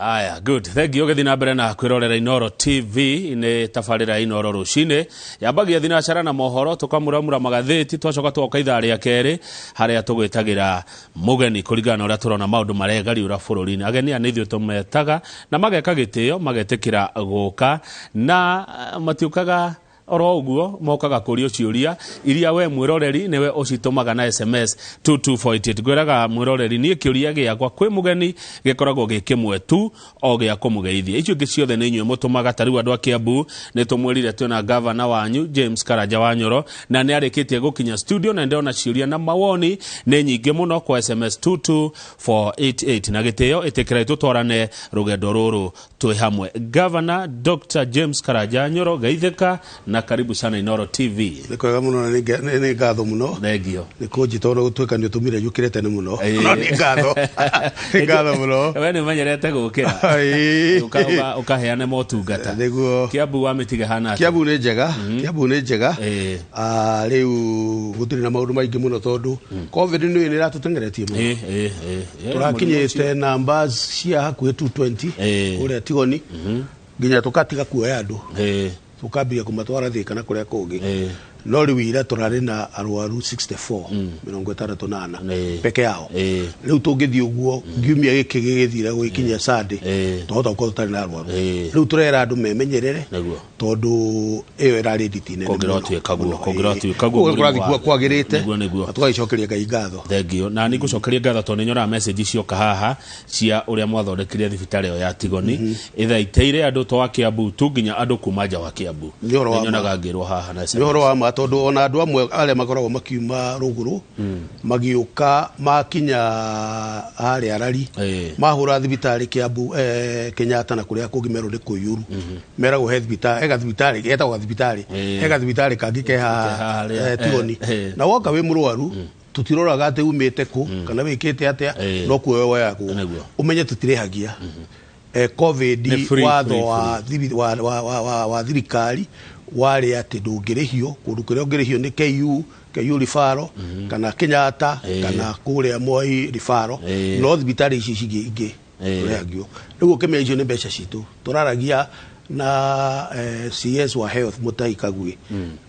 Haya, good. Thank you. Ũgĩthiĩ na mbere na kwĩrorera Inoro TV nĩ tabarĩra ya Inoro rũcinĩ yambagia thinacara na mohoro tũkamuramura magathĩti twacoka twoka ithaa rĩa kerĩ harĩa tũgwĩtagĩra mũgeni kũringana na ũrĩa tũrona maũndũ maregariũra bũrũri-inĩ. Ageni aya nĩ ithuĩ tũmetaga na mageka gĩtĩo magetĩkĩra gũka na matiũkaga oro ũguo, mokaga kũrio ciũria iria we mwĩroreri nĩwe ũcitũmaga na SMS 22488. Ngwĩraga mwĩroreri niĩ kĩũria gĩakwa kwĩ mũgeni gĩkoragwo gĩ kĩmwe tu o gĩa kũmũgeithia. Icio ingĩ ciothe nĩ inyuĩ mũtũmaga. Ta rĩu andũ a Kiambu nĩ tũmwĩrire twĩna gavana wanyu James Karanja wa Nyoro na nĩ arĩkĩtie gũkinya studio na ndĩrona ciũria na mawoni nĩ nyingĩ mũno kwa SMS 22488 na gĩtĩo ĩtĩkĩrai tũtwarane rũgendo rũrũ twĩ hamwe. Governor Dr. James Karanja Nyoro, geithĩka na karibu sana Inoro TV. Nĩ kwega mũno na nĩ ngatho mũno. Thengio. Nĩ kũnjĩta ona gũtuĩka nĩ ũtũmire njũkĩre tene mũno. No nĩ ngatho, nĩ ngatho mũno. We nĩ ũmenyerete gũkĩra. Ũkaheane motungata. Nĩguo. Kiambu wa mĩtiga hana atĩa? Kiambu nĩ njega, Kiambu nĩ njega. Rĩu gũtirĩ na maũndũ maingĩ mũno tondũ COVID nĩ nĩ ĩratũteng'eretie mũno. Tũrakinyĩte numbers cia hakuhĩ 220 kũrĩa Tigoni nginya tũkatiga kuoya andũ tũkambia kũmatwara Thĩka na kũrĩa kũngĩ. No rĩu ira tũrarĩ na arwaru 64, 64 peke yao. Rĩu tũngĩthiĩ ũguo ngiumia gĩkĩ gĩgĩthira gũgĩkinya Sunday twahota gũkorwo tũtarĩ na arwaru. Rĩu tũrera andũ memenyerere tondũ ĩyo ĩrarĩ nditi nene mũno. Kũngĩrotuĩka guo, Mũno, kũngĩrotuĩka guo Koguo mũrimũ kũrathiĩ kwagĩrĩte Nĩguo, nĩguo. na tũgagĩcokeria Ngai ngatho. Thengio. Na nĩ ngũcokeria ngatho tondũ nĩ nyonaga message cioka haha cia ũrĩa mwathondekire thibitarĩ ĩyo ya Tigoni ĩthaitĩire andũ to a Kiambu tu nginya andũ kuma nja wa Kiambu. Nĩ ũhoro wa Nĩ nyonaga ma. ngĩrwo haha na Nĩ ũhoro wa ma tondũ ona andũ amwe arĩa makoragwo makiuma rũgũrũ magĩũka makinya harĩa Rari mahũra thibitarĩ Kiambu, Kenyatta na kũrĩa kũngĩ merwo nĩ kũiyũru. Meragwo he thibitarĩ, he gathibitarĩ getagwo gathibitarĩ, he gathibitarĩ kangĩ ke haha, Ke harĩa, Tigoni. Na woka wĩ mũrwaru tũtiroraga atĩ umĩte kũ kana wĩkĩte atĩa, no kuoyo woyagwo. Ũmenye tũtirĩhagia. COVID Nĩ free, watho free, wa thirikari warĩ atĩ ndũngĩrĩhio kũndũ kũrĩa ũngĩrĩhio nĩ KU, KU referral kana Kenyatta kana kũrĩa Moi referral, no thibitarĩ ici cingĩ ingĩ tũrĩhagio. Rĩu ũkĩmenya icio nĩ mbeca citũ. Tũraragia na CS wa Health Mutahi Kagwe,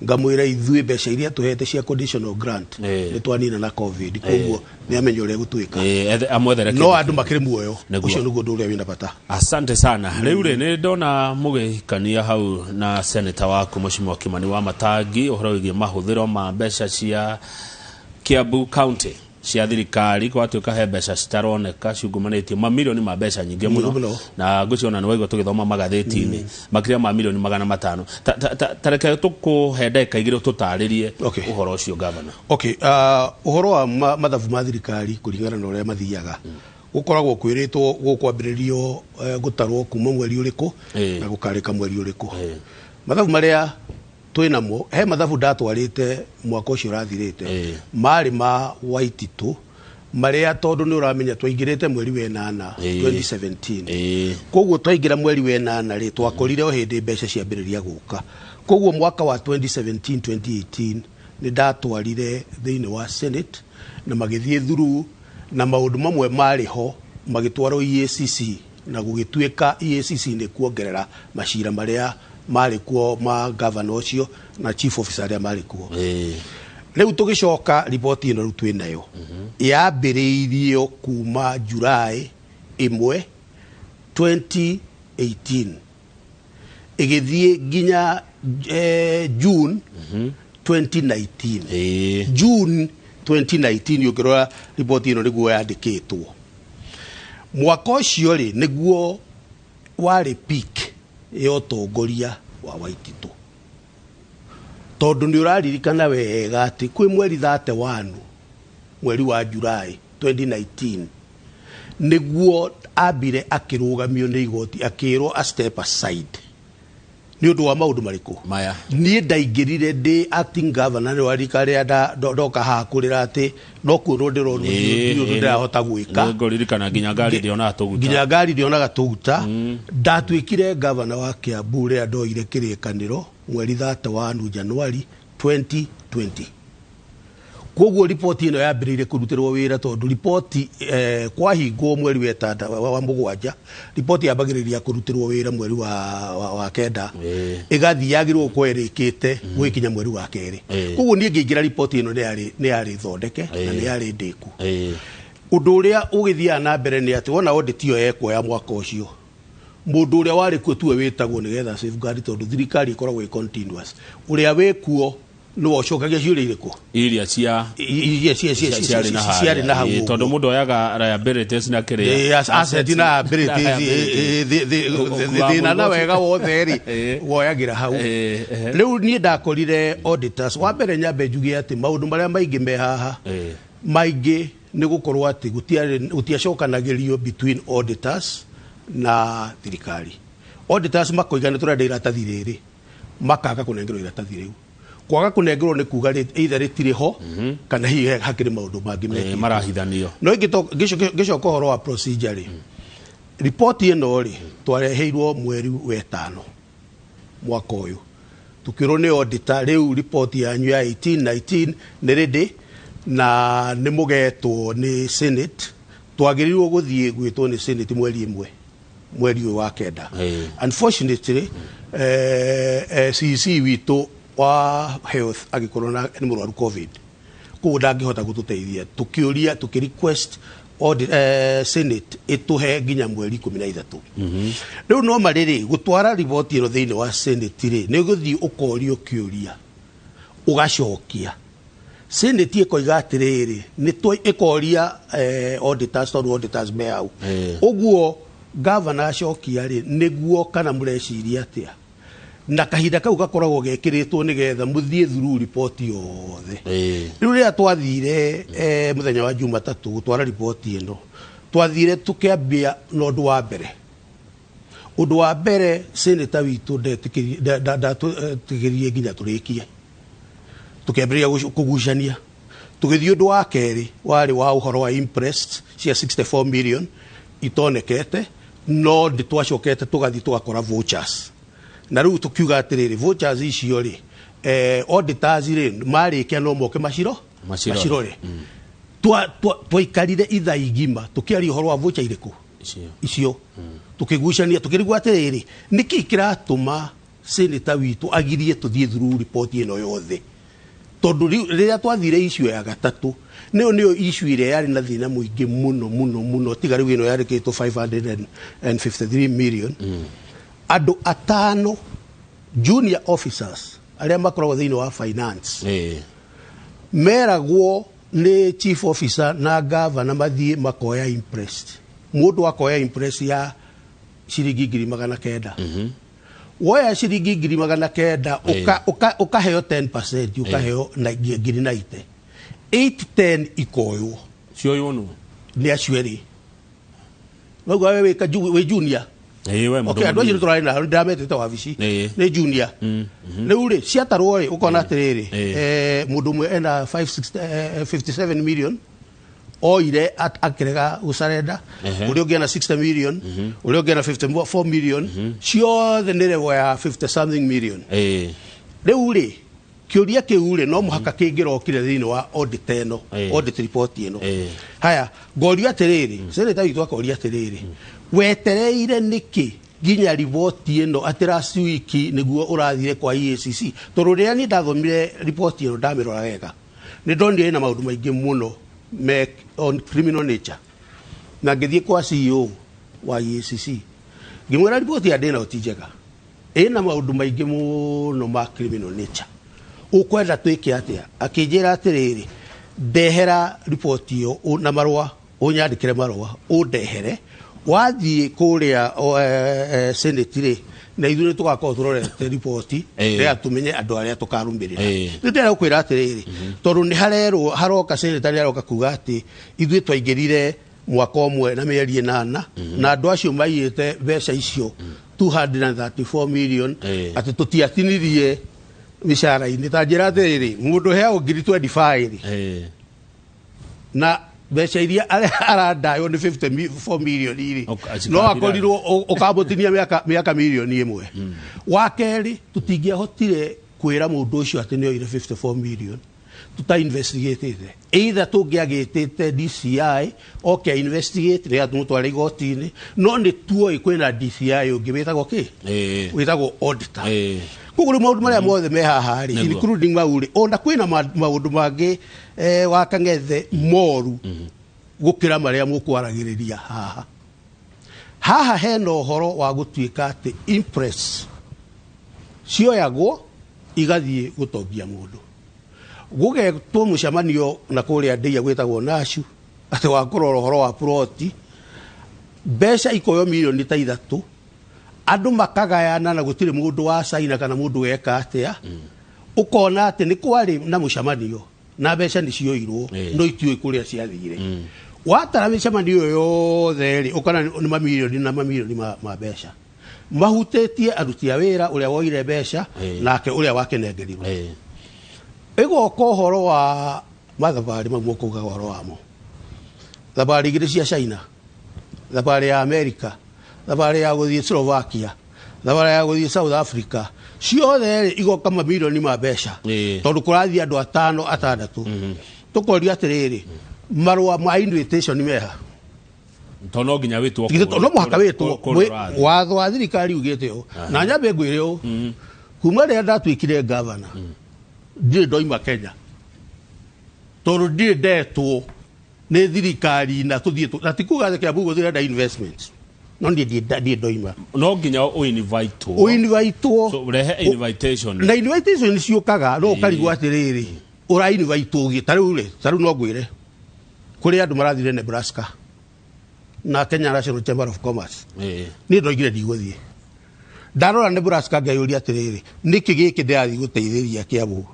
ngamwĩra ithuĩ mbeca iria tũhete cia conditional grant nĩ twanina na COVID, koguo nĩ amenya ũrĩa gũtuĩka. Amwethere no kĩndũ andũ makĩrĩ muoyo. Nĩguo. Ũcio nĩguo ũndũ ũrĩa wĩna bata. Asante sana. Rĩu rĩ nĩ ndona mũgĩikania hau na seneta waku Mheshimiwa Kimani wa Matangi ũhoro wĩgiĩ mahũthĩro ma mbeca cia Kiambu County cia thirikari, gwatuĩka he mbeca citaroneka ciungumanĩtio mamirioni ma mbeca nyingĩ mũno. Nyingĩ mũno. Na ngwĩciria nĩ waigua tũgĩthoma magathĩti-inĩ makĩria ma mirioni 500. Ta reke tũkũhe ndagĩka 2 tũtarĩrie ũhoro ũcio, gavana. Okay, ũhoro wa mathabu ma thirikari kũringana na ũrĩa mathiaga gũkoragwo kwĩrĩtwo gũkwambĩrĩrio gũtarwo kuma mweri ũrĩkũ na gũkarĩka mweri ũrĩkũ. Mathabu marĩa twĩnamo, he mathabu ndatwarĩte mwaka ũcio ũrathirĩte marĩ ma Waititũ marĩa tondũ nĩ ũramenya twaingĩrĩte mweri wa ĩnana 2017. Koguo twaingĩra mweri wa ĩnana rĩ twakorire o hĩndĩ mbeca ciambĩrĩria gũka. Koguo mwaka wa 2017 2018 nĩ ndatwarire thĩinĩ wa Senate na magĩthiĩ through na maũndũ mamwe marĩ ho magĩtwarwo EACC na gũgĩtuĩka EACC nĩ kuongerera macira marĩa marĩ kuo ma governor ũcio na chief officer arĩa marĩ kuo. Rĩu tũgĩcoka riboti ĩno rĩu twĩ nayo yambĩrĩirio kuma July 1 2018 ĩgĩthiĩ nginya June 2019. June 2019 ũngĩrora riboti ĩno nĩguo yandĩkĩtwo. Mwaka ũcio rĩ nĩguo warĩ peak ya ũtongoria wa Waititũ tondũ nĩ ũraririkana wega atĩ kwĩ mweri 31 mweri wa July 2019 nĩguo ambire akĩrũgamio nĩ igoti akĩrwo a step aside nĩ ũndũ wa maũndũ marĩkũ? Maya. Niĩ ndaingĩrire ndĩ acting governor, nĩ warika rĩrĩa ndoka haha kũrĩra atĩ no kuonwo ndĩronwo ndirĩ ũndũ ndĩrahota gwĩka. Ngũririkana nginya ngari ndĩonaga tũguta. Nginya ngari ndĩonaga tũguta. Ndatuĩkire governor wa Kiambu rĩrĩa ndoire kĩrĩkanĩro mweri 31 Januari 2020. Koguo riboti ĩno yambĩrĩirie kũrutĩrwo wĩra tondũ riboti kwahingwo mweri wa ĩtanda wa mũgwanja, riboti yambagĩrĩria kũrutĩrwo wĩra mweri wa kenda, ĩgathiĩ yagĩrĩirwo gũkorwo ĩrĩkĩte gũgĩkinya mweri wa kerĩ. Koguo niĩ ngĩingĩra riboti ĩno nĩ yarĩ thondeke na nĩ yarĩ ndĩku. Ũndũ ũrĩa ũgĩthiaga na mbere nĩ atĩ wona audit ĩyo yekwo ya mwaka ũcio, mũndũ ũrĩa warĩ kuo tiwe wĩtagwo nĩgetha safeguard, tondũ thirikari ĩkoragwo ĩ continuous. Ũrĩa wĩ kuo nĩwe ũcokagia ciũria irĩkũ? Iria cia Iria ciarĩ na hau tondũ mũndũ oyaga liabilities na kĩrĩa asset na liabilities, thĩna na wega wothe rĩ woyagĩra hau. Rĩu niĩ ndakorire auditors, wa mbere nyambe njuge atĩ maũndũ marĩa maingĩ me haha maingĩ nĩ gũkorwo atĩ gũtiacokanagĩrio between auditors na thirikari. Auditors makoiga nĩ tũrenda iratathi rĩrĩ, makaga kũnengerwo iratathi rĩu. Kwaga kũnengerwo nĩ kuga either rĩtirĩ ho kana hihi hakĩrĩ maũndũ mangĩ mekĩtwo marahithanio. No ngĩcoka ũhoro wa procedure rĩ, riboti ĩno rĩ twareheirwo mweri wa ĩtano mwaka ũyũ, tukĩrwo nĩ auditor rĩu riboti yanyu ya 18 19 nĩ ready na nĩ mũgetwo nĩ Senate. Twagĩrĩirwo gũthiĩ gwĩtwo nĩ Senate mweri ĩmwe mweri ũyũ wa kenda. Unfortunately CEC witũ wa health agĩkorwo na nĩ mũrwaru COVID, koguo ndangĩhota gũtũteithia. Tũkĩũria, tũkĩ request audit, Senate ĩtũhe nginya mweri 13. Rĩu no marĩrĩ gũtwara riboti ĩno thĩinĩ wa Senate rĩ, nĩ gũthiĩ ũkorio kĩũria ũgacokia. Senate ĩkoiga atĩrĩrĩ, nĩ ĩkoria auditors, tondũ auditors me hau. Ũguo governor acokia rĩ, nĩguo kana mũreciria atĩa? Na kahinda kau gakoragwo gekĩrĩtwo nĩgetha mũthiĩ through riboti yothe. Rĩu rĩrĩa twathire mũthenya wa Jumatatũ gũtwara riboti ĩno, twathire tũkĩambia na ũndũ wa mbere. Ũndũ wa mbere senator witũ ndatwĩtĩkĩririe nginya tũrĩkie. Tũkĩambĩrĩria kũgucania. Tũgĩthiĩ ũndũ wa kerĩ warĩ wa ũhoro wa imprest cia 64 million itonekete, no nĩ twacokete tũgathiĩ tũgakora vouchers. Na rĩu tũkiuga atĩrĩrĩ, vouchers icio rĩ, auditors rĩ marĩkia no moke macirore. Twaikarire ithaa igima tũkĩaria ũhoro wa voucher irĩkũ icio. Tũkĩgucania tũkĩrigwo atĩrĩrĩ, nĩkĩ kĩratũma senator witũ agirie tũthiĩ through report ĩno yothe? Tondũ rĩrĩa twathire issue ya gatatũ, nĩyo nĩyo issue ĩrĩa yarĩ na thĩna mũingĩ mũno mũno mũno, tiga rĩu ĩno yarĩkĩtwo 553 million. Andũ atano junior officers arĩa makoragwo thĩinĩ wa finance meragwo nĩ chief officer na governor mathiĩ makoya imprest. Mũndũ akoya imprest ya ciringi 900,000. Woya ciringi 900,000 ũkaheo 10%, ũkaheo 90,000. 810 ikoywo. Cioywo nũ? Nĩ acio erĩ. Noguo we wĩ junior. We mũndũ. Okay, andũ acio tũrarĩ nao ndĩrametĩte wabici. Nĩ junior. Rĩu rĩ ciatarwo rĩ ũkona atĩrĩrĩ, mũndũ ũmwe ena 57 million oire akĩrega gũcarenda, ũrĩa ũngĩ ena 60 million, ũrĩa ũngĩ ena 54 million, ciothe nĩ level ya 50 something million. Rĩu rĩ kĩũria kĩu rĩ no mũhaka kĩngĩrokire thĩinĩ wa audit ĩno, audit report ĩno. Haya, ngorio atĩrĩrĩ, senator witũ akoria atĩrĩrĩ, wetereire nĩkĩ nginya riboti ĩno atĩ last week nĩguo ũrathire kwa EACC? Tondũ rĩrĩa niĩ ndathomire riboti ĩno ndamĩrora wega, nĩ ndonire ĩna maũndũ maingĩ mũno me on criminal nature. Na ngĩthiĩ kwa CEO wa EACC ngĩmwĩra riboti ya ndĩnayo ti njega, ĩna maũndũ maingĩ mũno ma criminal nature, ũkwenda twĩke atĩa? Akĩnjĩra atĩrĩrĩ, ndehera riboti ĩyo na marũa, ũnyandĩkĩre marũa ũndehere, wathiĩ kũrĩa Senate rĩ, na ithuĩ nĩ tũgakorwo tũrorete riboti rĩrĩa tũmenye andũ arĩa tũkarũmĩrĩra. Rĩu ndĩrenda gũkwĩra atĩrĩrĩ, tondũ nĩ harerwo haroka senator nĩ aroka kuga atĩ ithuĩ twaingĩrire mwaka ũmwe na mĩeri 8 na andũ acio maiyĩte mbeca icio 234 million, atĩ tũtiatinirie mĩcara-inĩ. Ta njĩra atĩrĩrĩ, mũndũ heagwo 25,000 rĩ, na mbeca iria arandaywo nĩ 54 million rĩ, no akorirwo ũkamũtinia mĩaka milioni 1. Wa kerĩ, tũtingĩahotire kwĩra mũndũ ũcio atĩ nĩ oire 54 million. Tuta investigatĩte either tũngĩagĩtĩte DCI oke investigate nĩgetha tũmũtware igoti-inĩ, no nĩ tuoĩ kwĩna DCI ũngĩ wĩtagwo kĩ? Wĩtagwo auditor. Koguo rĩu maũndũ marĩa mothe me haha rĩ, including mau rĩ, ona kwĩna maũndũ mangĩ wa Kang'ethe moru gũkĩra marĩa mũkwaragĩrĩria haha. Haha hena ũhoro wa gũtuĩka atĩ impress cioyagwo igathiĩ gũtongia mũndũ. Gũgetwo mũcemanio na kũrĩa ndĩia gwĩtagwo Nashu atĩ wa kũrora ũhoro wa ploti, mbeca ikoywo milioni ta 3, andũ makagayana na gũtirĩ mũndũ wa caina kana mũndũ weka atĩa. Ũkona atĩ nĩ kwarĩ na mũcemanio na mbeca nĩ cioirwo, no itiũĩ kũrĩa ciathire. Watara mĩcemanio ĩyo yothe rĩ, ũkona nĩ mamirioni na mamirioni ma mbeca mahutĩtie aruti a wĩra, ũrĩa woire mbeca nake ũrĩa wakĩnengerirwo. Ĩgoka ũhoro wa mathabarĩ mau mũkaugaga ũhoro wamo, thabarĩ igĩrĩ cia China, thabarĩ ya America, thabarĩ ya gũthiĩ Slovakia, thabarĩ ya gũthiĩ South Africa, ciothe rĩ igoka mamirioni ma mbeca tondũ kũrathiĩ andũ 5 6. Tũkoria atĩrĩrĩ, marũa ma invitation meha? To no nginya wĩtwo, no mũhaka wĩtwo, watho wa thirikari ugĩte ũũ. Na nyambe ngwĩre ũũ, kuma rĩrĩa ndatuĩkire gavana ndirĩ ndoima Kenya, tondũ ndirĩ ndetwo nĩ thirikari na tũthiĩ, na ti kuga atĩ Kiambu gũtirenda investment, no niĩ ndirĩ ndoima. No nginya ũinvitwo. Ũinvitwo. So rehe invitation. Na invitation ciũkaga no ũkarigwo atĩrĩrĩ, ũra invitwo gĩ? Ta rĩu rĩ, ta rĩu no ngwĩre kũrĩ andũ marathire Nebraska na Kenya National Chamber of Commerce. Niĩ ndoigire ndigũthiĩ. Ndarora Nebraska ngeyũria atĩrĩrĩ, nĩkĩ gĩkĩ ndĩrathiĩ gũteithĩria Kiambu?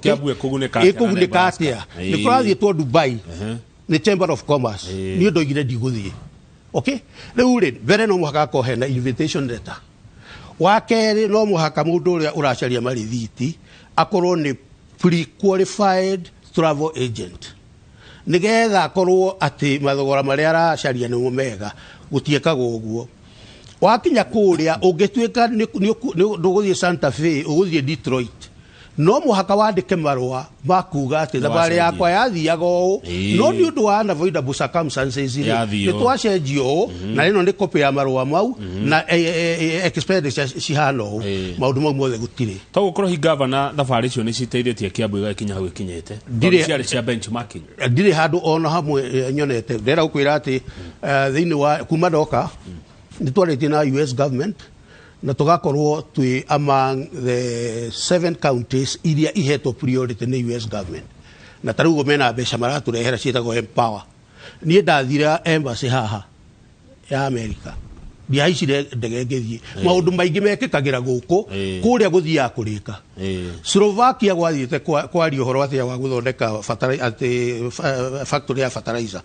Kiambu ĩkũgunĩka atĩa? Ĩkũgunĩka atĩa? Nĩ kũrathiĩtwo Dubai nĩ Chamber of Commerce, niĩ ndoigire ndigũthiĩ. Okay, rĩu rĩ, mbere no mũhaka akorwo hena invitation letter. Wa kerĩ, no mũhaka mũndũ ũrĩa ũracaria marithiti akorwo nĩ pre-qualified travel agent, nĩgetha akorwo atĩ mathogora marĩa aracaria nĩmo mega. Gũtiĩkagwo ũguo. Wakinya kũrĩa, ũngĩtuĩka ndũgũthiĩ Santa Fe, ũgũthiĩ Detroit, no mũhaka wandĩke marũa ma kuga atĩ thabarĩ yakwa yathiaga ũũ, no nĩ ũndũ wa unavoidable circumstances rĩ, nĩ twacenjia ũũ, na ĩno nĩ copy ya marũa mau na expenditure cihana ũũ. Maũndũ mau mothe gũtirĩ. To gũkorwo hi gavana, thabarĩ icio nĩ citeithĩtie Kiambu ĩgagĩkinya hau ĩkinyĩte? Ndirĩ ciarĩ cia benchmarking. Ndirĩ handũ ona hamwe nyonete. Ndĩrenda gũkwĩra atĩ thĩinĩ wa kuma ndoka nĩ twarĩtie na US government na tũgakorwo twĩ among the 7 counties iria ihetwo priority nĩ US government, na ta rĩu mena mbeca maratũrehera ciĩtagwo Empower. Niĩ ndathire embassy haha ya America, ndiahaicire ndege ngĩthiĩ. Maũndũ maingĩ mekĩkagĩra gũkũ, kũrĩa gũthiaga kũrĩka. Slovakia gwathiĩte kwaria ũhoro atĩa wa gũthondeka atĩ factory ya fertilizer,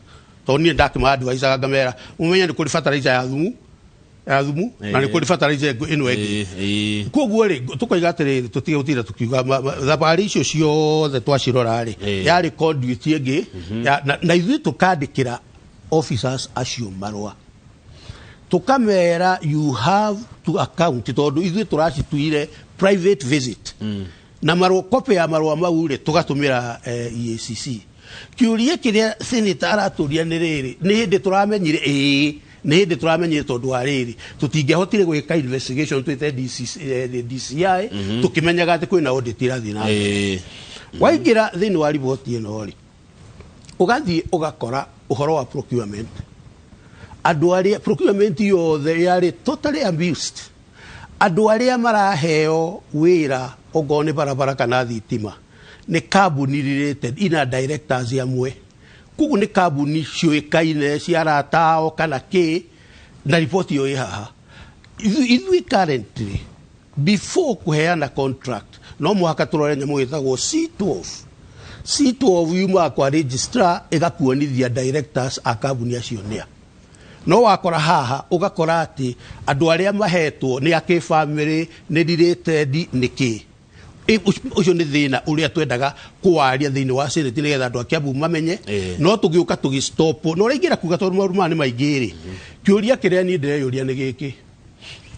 tondũ niĩ ndakĩma advice ngamera mũmenye nĩ kũrĩ fertilizer ya thumu na nĩ kũrĩ fertilizer ĩno ĩngĩ. Koguo rĩ, tũkoiga atĩrĩrĩ, tũtige gũtinda tũkiuga thabarĩ icio ciothe twacirora rĩ, yarĩ conduit ĩngĩ, na ithuĩ tũkandĩkĩra officers acio marũa tũkamera you have to account, tondũ ithuĩ tũracituire private visit. Na marũa, copy ya marũa mau rĩ, tũgatũmĩra EACC. Kĩũria kĩrĩa senator aratũria nĩ rĩrĩ, nĩ hĩndĩ tũramenyire? Ĩĩ, nĩ hĩndĩ tũramenyire, tondũ wa rĩrĩ, tũtingĩahotire gwĩka investigation twĩte DCI tũkĩmenyaga atĩ kwĩna audit ĩrathiĩ na mbere. Waingĩra thĩinĩ wa riboti ĩno rĩ, ũgathiĩ ũgakora ũhoro wa procurement, andũ arĩa procurement yothe yarĩ totally abused, andũ arĩa maraheo wĩra ongorwo nĩ barabara kana thitima nĩ kambuni related ina directors amwe, koguo nĩ kambuni ciũĩkaine cia arata ao kana kĩ. Na riboti ĩyo ĩ haha. Ithuĩ currently, before kũheana contract, no mũhaka tũrore nyamũ ĩtagwo C12. C12 yumaga kwa registrar, ĩgakuonithia directors a kambuni acio nĩa. No wakora haha ũgakora atĩ andũ arĩa mahetwo nĩ a kĩbamĩrĩ, nĩ related, nĩ kĩ. Ũcio nĩ thĩna ũrĩa twendaga kũwaria thĩinĩ wa Senate nĩgetha andũ a Kiambu mamenye. No tũgĩũka tũgĩstop. No ũrĩa ingĩenda kuga, tondũ maũndũ maya nĩ maingĩ rĩ, kĩũria kĩrĩa niĩ ndĩreyũria nĩ gĩkĩ: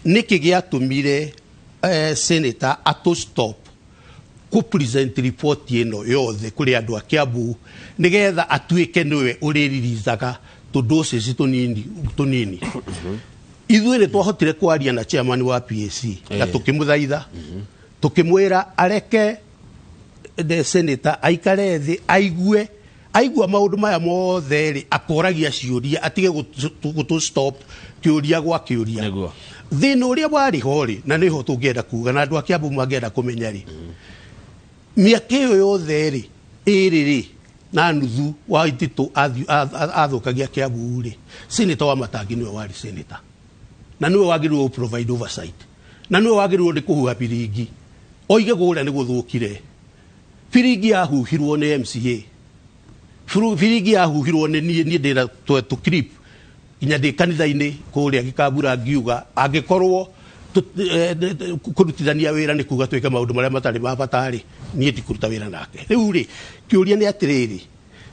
nĩkĩ gĩatũmire senator atũ stop? Kũ present report ĩno yothe kũrĩ andũ a Kiambu nĩgetha atuĩke nĩwe ũrĩririzaga tũndũcĩci tũnini tũnini. Ithuĩ nĩ twahotire kwaria na chairman wa PAC na tũkĩmũthaitha, tũkĩmwĩra areke the senator aikare thĩ, aigue aigua maũndũ maya mothe rĩ, akoragia ciũria, atige gũtũ stop kĩũria gwa kĩũria. Thĩna ũrĩa warĩ ho rĩ, na nĩho tũngĩenda kuga na andũ a Kiambu mangĩenda kũmenya rĩ, mĩaka ĩyo yothe rĩ, ĩrĩ rĩ na nuthu wa Waititu athũkagia Kiambu rĩ, senator wa Matangi nĩwe warĩ senator na nĩwe wagĩrĩirwo gũ provide oversight na nĩwe wagĩrĩirwo nĩ kũhuha biringi oige kũrĩa nĩ gũthũkire. Biringi yahuhirwo nĩ MCA, biringi yahuhirwo nĩ niĩ. Niĩ ndĩna tũ clip nginya ndĩ kanitha-inĩ kũrĩa Gĩkambura ngiuga angĩkorwo kũrutithania wĩra nĩ kuga twĩke maũndũ marĩa matarĩ ma bata rĩ, niĩ ndikũruta wĩra nake. Rĩu rĩ, kĩũria nĩ atĩrĩrĩ,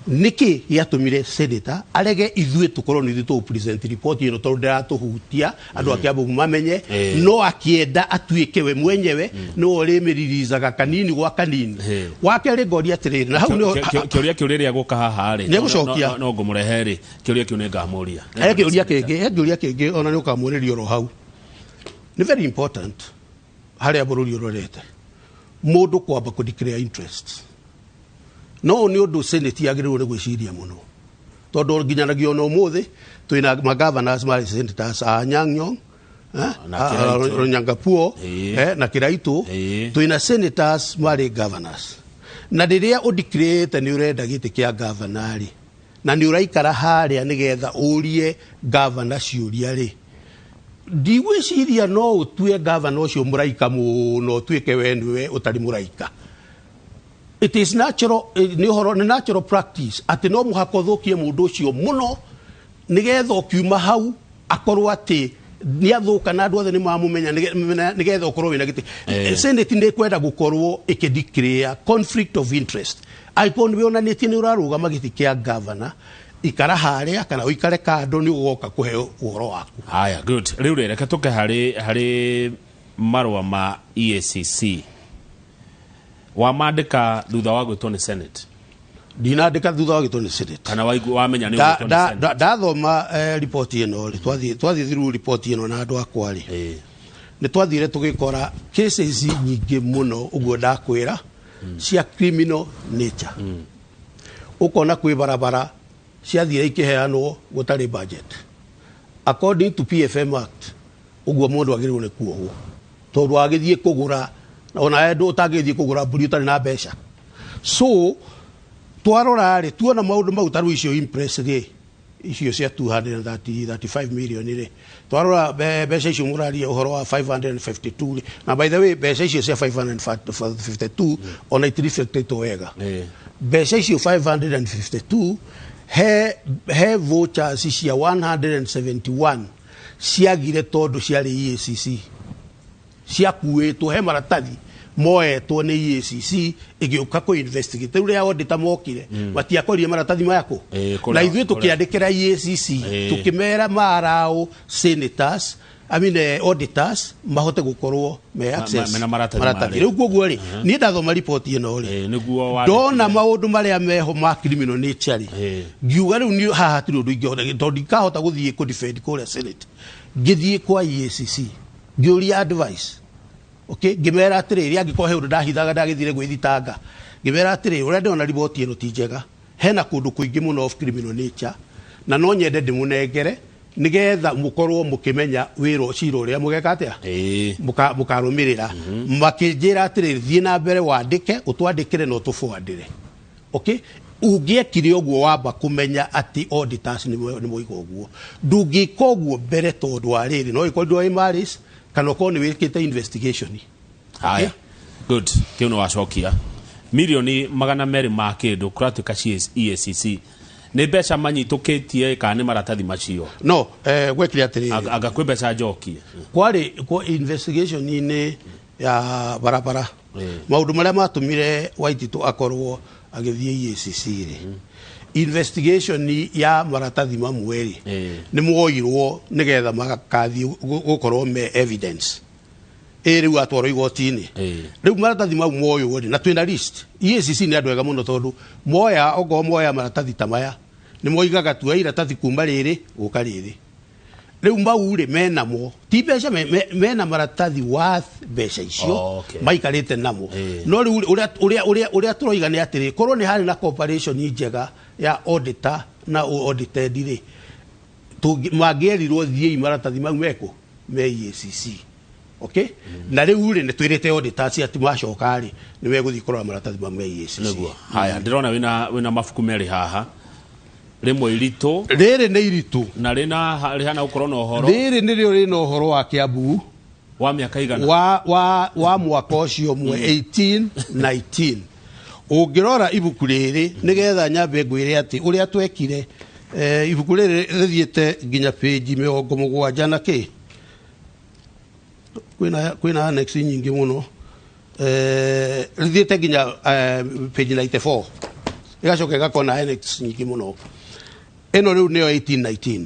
nĩkĩ gĩatũmire senator arege ithuĩ tũkorwo nĩ ithuĩ tũgũ present report ĩno, tondũ ndĩratũhutia andũ a Kiambu mamenye, no akĩenda atuĩke we mwenyewe nĩwe ũrĩmĩririzaga kanini gwa kanini? Wa kerĩ ngoria atĩrĩrĩ, na hau nĩho Kĩũria kĩu rĩrĩa gũka haha rĩ, Nĩegũcokia. No ngũmũrehe rĩ, kĩũria kĩu nĩ ngamũria. He kĩũria kĩngĩ ona nĩ ũkamũrĩria oro hau, nĩ very important harĩa bũrũri ũrorete mũndũ kwamba kũ declare interest. No nĩ ũndũ senate yagĩrĩirwo nĩ gwĩciria mũno, tondũ nginyanagia ona ũmũthĩ twĩna magovernors marĩ senators, a Anyang' Nyong'o, Na Kiraitũ. Lonyangapuo, na Kiraitũ. Twĩna senators marĩ governors, na rĩrĩa ũdeclarĩte nĩ ũrenda gĩtĩ kĩa governor rĩ, na nĩ ũraikara harĩa nĩgetha ũrie governor ciũria rĩ, ndigwĩciria no ũtue governor ũcio mũraika mũno, ũtuĩke we nĩwe ũtarĩ mũraika. It is natural, nĩ ũhoro nĩ natural practice atĩ no mũhaka ũthũkie mũndũ ũcio mũno nĩgetha ũkiuma hau akorwo atĩ nĩ athũka na andũ othe nĩ mamũmenya, nĩgetha ũkorwo wĩna gĩtĩ. Senate nĩ kwenda gũkorwo ĩkĩdeclare conflict of interest. Angĩkorwo nĩ wĩonanĩtie nĩ ũrarũgama gĩtĩ kĩa governor, ikara harĩa kana ũikare kando, nĩ ũgoka kũheo ũhoro waku. Haya, good. Rĩu rĩ, reke tũke harĩ marũa ma EACC. Wamandĩka thutha wa gwĩtwo nĩ senate? Ndinandĩka thutha wa gĩtwo nĩ senate. Kana wamenya nĩ ũgwĩtwo nĩ senate? Ndathoma riboti ĩno rĩ, twathiĩ through riboti ĩno na andũ akwa rĩ, nĩ twathire tũgĩkora cases nyingĩ mũno ũguo ndakwĩra cia criminal nature. Ũkona kwĩ barabara ciathire ikĩheanwo gũtarĩ budget according to PFM Act. Ũguo mũndũ agĩrĩirwo nĩ kuohwo, tondũ agĩthiĩ kũgũra ona ndũ ũtangĩthiĩ kũgũra mbũri ũtarĩ na mbeca. So twarora rĩ, tuona maũndũ mau ta rĩu icio impress rĩ, icio cia 235 million rĩ, twarora mbeca icio mũraria ũhoro wa 552 rĩ, na by the way, mbeca icio cia 552 ona itireflectĩtwo wega. Mbeca icio 552, he vouchers cia 171 ciagire tondũ ciarĩ EACC, ciakuĩtwo, he maratathi moetwo nĩ EACC ĩgĩũka kũ investigate. Rĩu rĩrĩa auditor mokire, matiakorire maratathi maya kũ. Na ithuĩ tũkĩandĩkĩra EACC, tũkĩmera maraũ senators, I mean, auditors mahote gũkorwo me access mena maratathi marĩ. Rĩu koguo rĩ, niĩ ndathoma riboti ĩno rĩ, Nĩguo wandĩkire. Ndona maũndũ marĩa meho ma criminal nature rĩ, ngiuga rĩu niĩ haha hatirĩ ũndũ ingĩhota, tondũ ndikahota gũthiĩ kũ defend kũrĩa senate. Ngĩthiĩ kwa EACC ngĩũria advice, okay, ngĩmera atĩrĩrĩ, angĩkorwo he ũndũ ndahithaga ndagĩthire gwĩthitanga, ngĩmera atĩrĩrĩ, ũrĩa ndĩrona riboti ĩno ti njega, hena kũndũ kũingĩ mũno of criminal nature, na no nyende ndĩmũnengere nĩgetha mũkorwo mũkĩmenya wĩra cira ũrĩa mũgeka atĩa, mũkarũmĩrĩra. Makĩnjĩra atĩrĩrĩ, thiĩ na mbere wandĩke, ũtwandĩkĩre na ũtũbwandĩre. Okay, ũngĩekire ũguo wamba kũmenya atĩ auditors nĩ moiga ũguo, ndũngĩka ũguo mbere, tondũ wa rĩrĩ, no ĩkorirwo ĩ malice kana ũkorwo nĩ wĩkĩte investigation. Haya, good, kĩu nĩ wacokia. Mirioni 200 ma kĩndũ kũratuĩka cia EACC nĩ mbeca manyitũkĩtie kana nĩ maratathi macio? No gwekire atĩrĩrĩ, Anga kwĩ mbeca njokie? Kwarĩ kwa investigation-inĩ ya barabara, maũndũ marĩa matũmire Waititu akorwo agĩthiĩ EACC rĩ, investigation ya maratathi mamwe rĩ, nĩ moirwo nĩgetha makathiĩ gũkorwo me evidence. Ĩ rĩu atwarwo igoti-inĩ. Rĩu maratathi mau moywo rĩ, na twĩna list. EACC nĩ andũ ega mũno tondũ moya, okorwo moya maratathi ta maya, nĩ moigaga tuoya iratathi kuma rĩrĩ gũka rĩrĩ. Rĩu mau rĩ menamo, ti mbeca, mena maratathi worth mbeca icio. Maikarĩte namo. No rĩu ũrĩa tũroiga nĩ atĩrĩ, korwo nĩ harĩ na cooperation njega ya auditor na audited rĩ, mangĩerirwo thiĩi maratathi mau mekũ me EACC. Okay? Na rĩu rĩ, nĩ twĩrĩte auditors atĩ macoka rĩ, nĩ megũthiĩ kũrora maratathi mau me EACC. Nĩguo. Haya, ndĩrona wĩna mabuku merĩ haha, rĩmwe iritũ. Rĩrĩ nĩ iritũ. Na rĩna rĩhana gũkorwo na ũhoro. Rĩrĩ nĩrĩo rĩna ũhoro wa Kiambu. Wa mĩaka igana? Wa mwaka ũcio ũmwe, 18 19. Ũngĩrora ibuku rĩrĩ, nĩgetha nyambe ngwĩre atĩ ũrĩa twekire, ibuku rĩrĩ rĩthiĩte nginya page 70 na kĩ. Kwĩna annex nyingĩ mũno. Rĩthiĩte nginya page 94, ĩgacoka ĩgakorwo na annex nyingĩ mũno. Ĩno rĩu nĩyo 1819.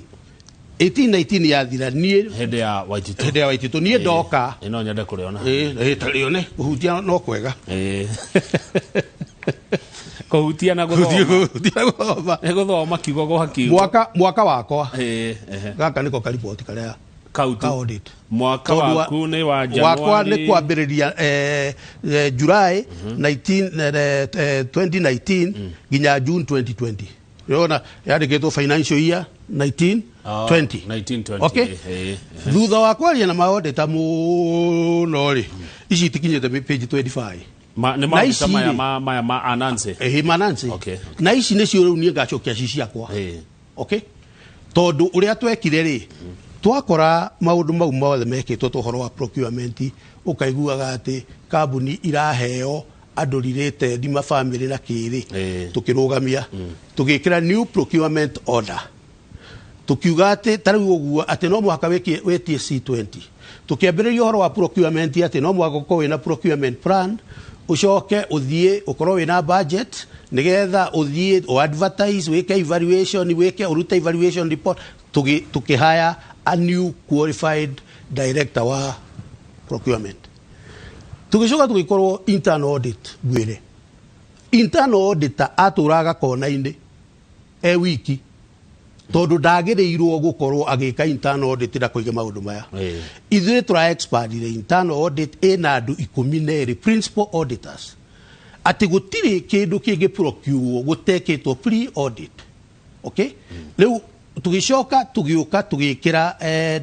1819 yathira niĩ Hĩndĩ ya Waititu. Hĩndĩ ya Waititu niĩ ndoka. Ĩ, no nyende kũrĩona. Ĩ, ta rĩone, kũhutia no kwega. Ĩ. Kũhutia na gũthoma. Kũhutia na gũthoma. Nĩ gũthoma kiugo gwa kiugo. Mwaka wakwa. Ĩ, ehe. Gaka nĩko kariboti karĩa kau tu. Ka audit. Mwaka Tondũ waku nĩ wa wakwa nĩ January kwambĩrĩria July 19, 2019 nginya June 2020. Ũrona yandĩkĩtwo financial year 19 20. 1920. Okay. Thutha wa kwaria na maodita mũno rĩ, ici itikinyĩte page 25. Nĩ Na maũndũ ici maya rĩ, maya ma Anansi. Ĩhĩ, Manansi. Na ici nĩcio rĩu niĩ ngacokia ci ciakwa. Okay, tondũ ũrĩa twekire rĩ, twakora maũndũ mau mothe mekĩtwo ta ũhoro wa procurement, ũkaiguaga atĩ kambuni iraheo andũ related mabamĩrĩ na kĩrĩ, tũkĩrũgamia, tũgĩkĩra new procurement order, tukiuga atĩ ta rĩu ũguo atĩ no mũhaka wĩtie C20. Tũkĩambĩrĩria ũhoro wa procurement atĩ no mũhaka ũkorwo wĩna procurement plan, ũcoke ũthiĩ ũkorwo wĩna budget, nĩgetha ũthiĩ ũ advertise, wĩke evaluation, wĩke ũrute evaluation report. Tũkĩhaya a new qualified director wa procurement. Tũgĩcoka tũgĩkorwo internal audit. Ngwĩre, internal auditor atũraga kona-inĩ e wiki tondũ ndagĩrĩirwo gũkorwo agĩka internal audit na kũiga maũndũ maya. Ithuĩ tũra expandire internal audit ĩna andũ 12 principal auditors, atĩ gũtirĩ kĩndũ kĩngĩ procure gũtekĩtwo pre audit. Okay, rĩu tũgĩcoka tũgĩũka tũgĩkĩra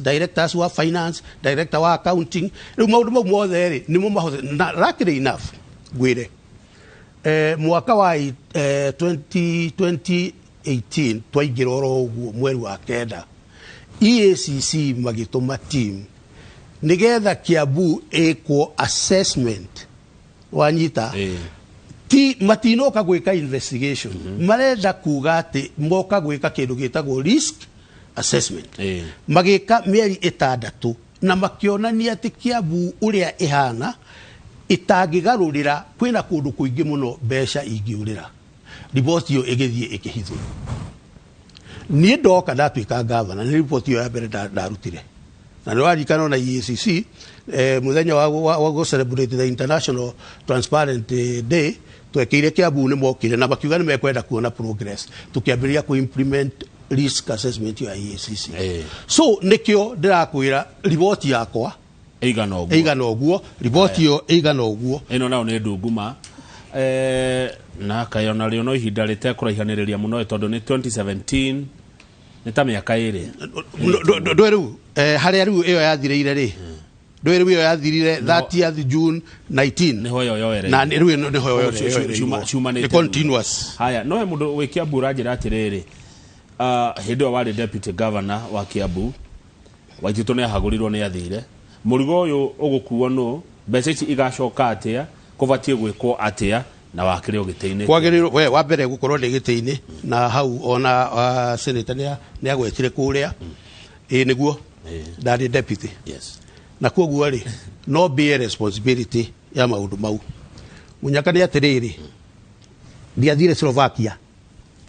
directors wa finance, director wa accounting. Rĩu maũndũ mau mothe rĩ, nĩmo mahote. Na luckily enough, ngwĩre, mwaka wa 20, 2018 twaingĩra oro ũguo mweri wa kenda, EACC magĩtũma team nĩgetha Kiambu ĩkwo assessment. Wanyita? Ti matinoka gwĩka investigation, marenda kuga atĩ moka gwĩka kĩndũ gĩtagwo risk assessment. Magĩka mĩeri 6 na makĩonania atĩ Kiambu ũrĩa ĩhana ĩtangĩgarũrĩra, kwĩna kũndũ kũingĩ mũno mbeca ingĩũrĩra. Riboti ĩyo ĩgĩthiĩ ĩkĩhithwo. Niĩ ndoka ndatuĩka gavana, nĩ riboti ĩyo ya mbere ndarutire. Na nĩ waririkana ona EACC, mũthenya wa gũ celebrate the International Transparent Day twekĩire Kiambu, nĩ mokire na makiuga nĩ mekwenda kuona progress tũkĩambĩrĩria kũ implement risk assessment ya EACC. So nĩkĩo ndĩrakwĩra riboti yakwa ĩigana ũguo. Ĩigana ũguo, riboti ĩyo ĩigana ũguo. Ĩno nayo nĩ ndunguma, na kaĩ ona rĩo no ihinda rĩtekũraihanĩrĩria mũno, tondũ nĩ 2017, nĩ ta mĩaka 2. Ndwe rĩu, harĩa rĩu ĩyo yathirĩire rĩ, ndwe rĩu ĩyo yathirire 30th June 19. Nĩho ĩyo yoereire. Na rĩu ĩno nĩho yoereire. Ciumanĩte. Nĩ continuous. Haya, no he mũndũ wĩ Kiambu ũranjĩra atĩrĩrĩ, hĩndĩ ĩyo warĩ deputy governor wa Kiambu, Waititu nĩ ahagũrirwo, nĩ athire, mũrigo ũyũ ũgũkuo nũ? Mbeca ici igacoka atĩa? Kũbatiĩ gwĩkwo atĩa? Na wakĩrĩ o gĩtĩ-inĩ. Kwagĩrĩirwo we wa mbere gũkorwo ndĩ gĩtĩ-inĩ na hau ona senator nĩ agwetire kũrĩa, ĩ nĩguo ndarĩ deputy. Na koguo rĩ, no bear responsibility ya maũndũ mau. Mũnyaka nĩ atĩrĩrĩ, ndiathire Slovakia,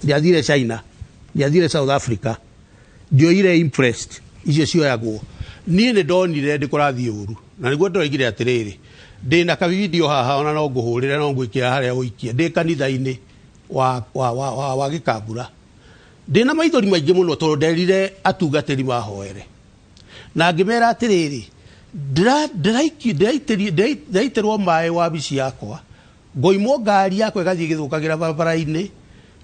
ndiathire China, ndiathire South Africa, ndioire impressed icio cioyagwo. Niĩ nĩ ndonire ndĩ kũrathiĩ ũru. Na nĩguo ndĩroigire atĩrĩrĩ, ndĩna kavidio haha ona no ngũhũrĩre no ngwĩkĩra harĩa ũikie ndĩ kanitha-inĩ wa Gĩkambura. Ndĩna maithori maingĩ mũno tondũ nderire atungatĩri mahoere. Na ngĩmera atĩrĩrĩ, ndĩraitĩrwo maĩ wabici yakwa, ngoimwo ngari yakwa ĩgathiĩ ĩgĩthũkagĩra barabara-inĩ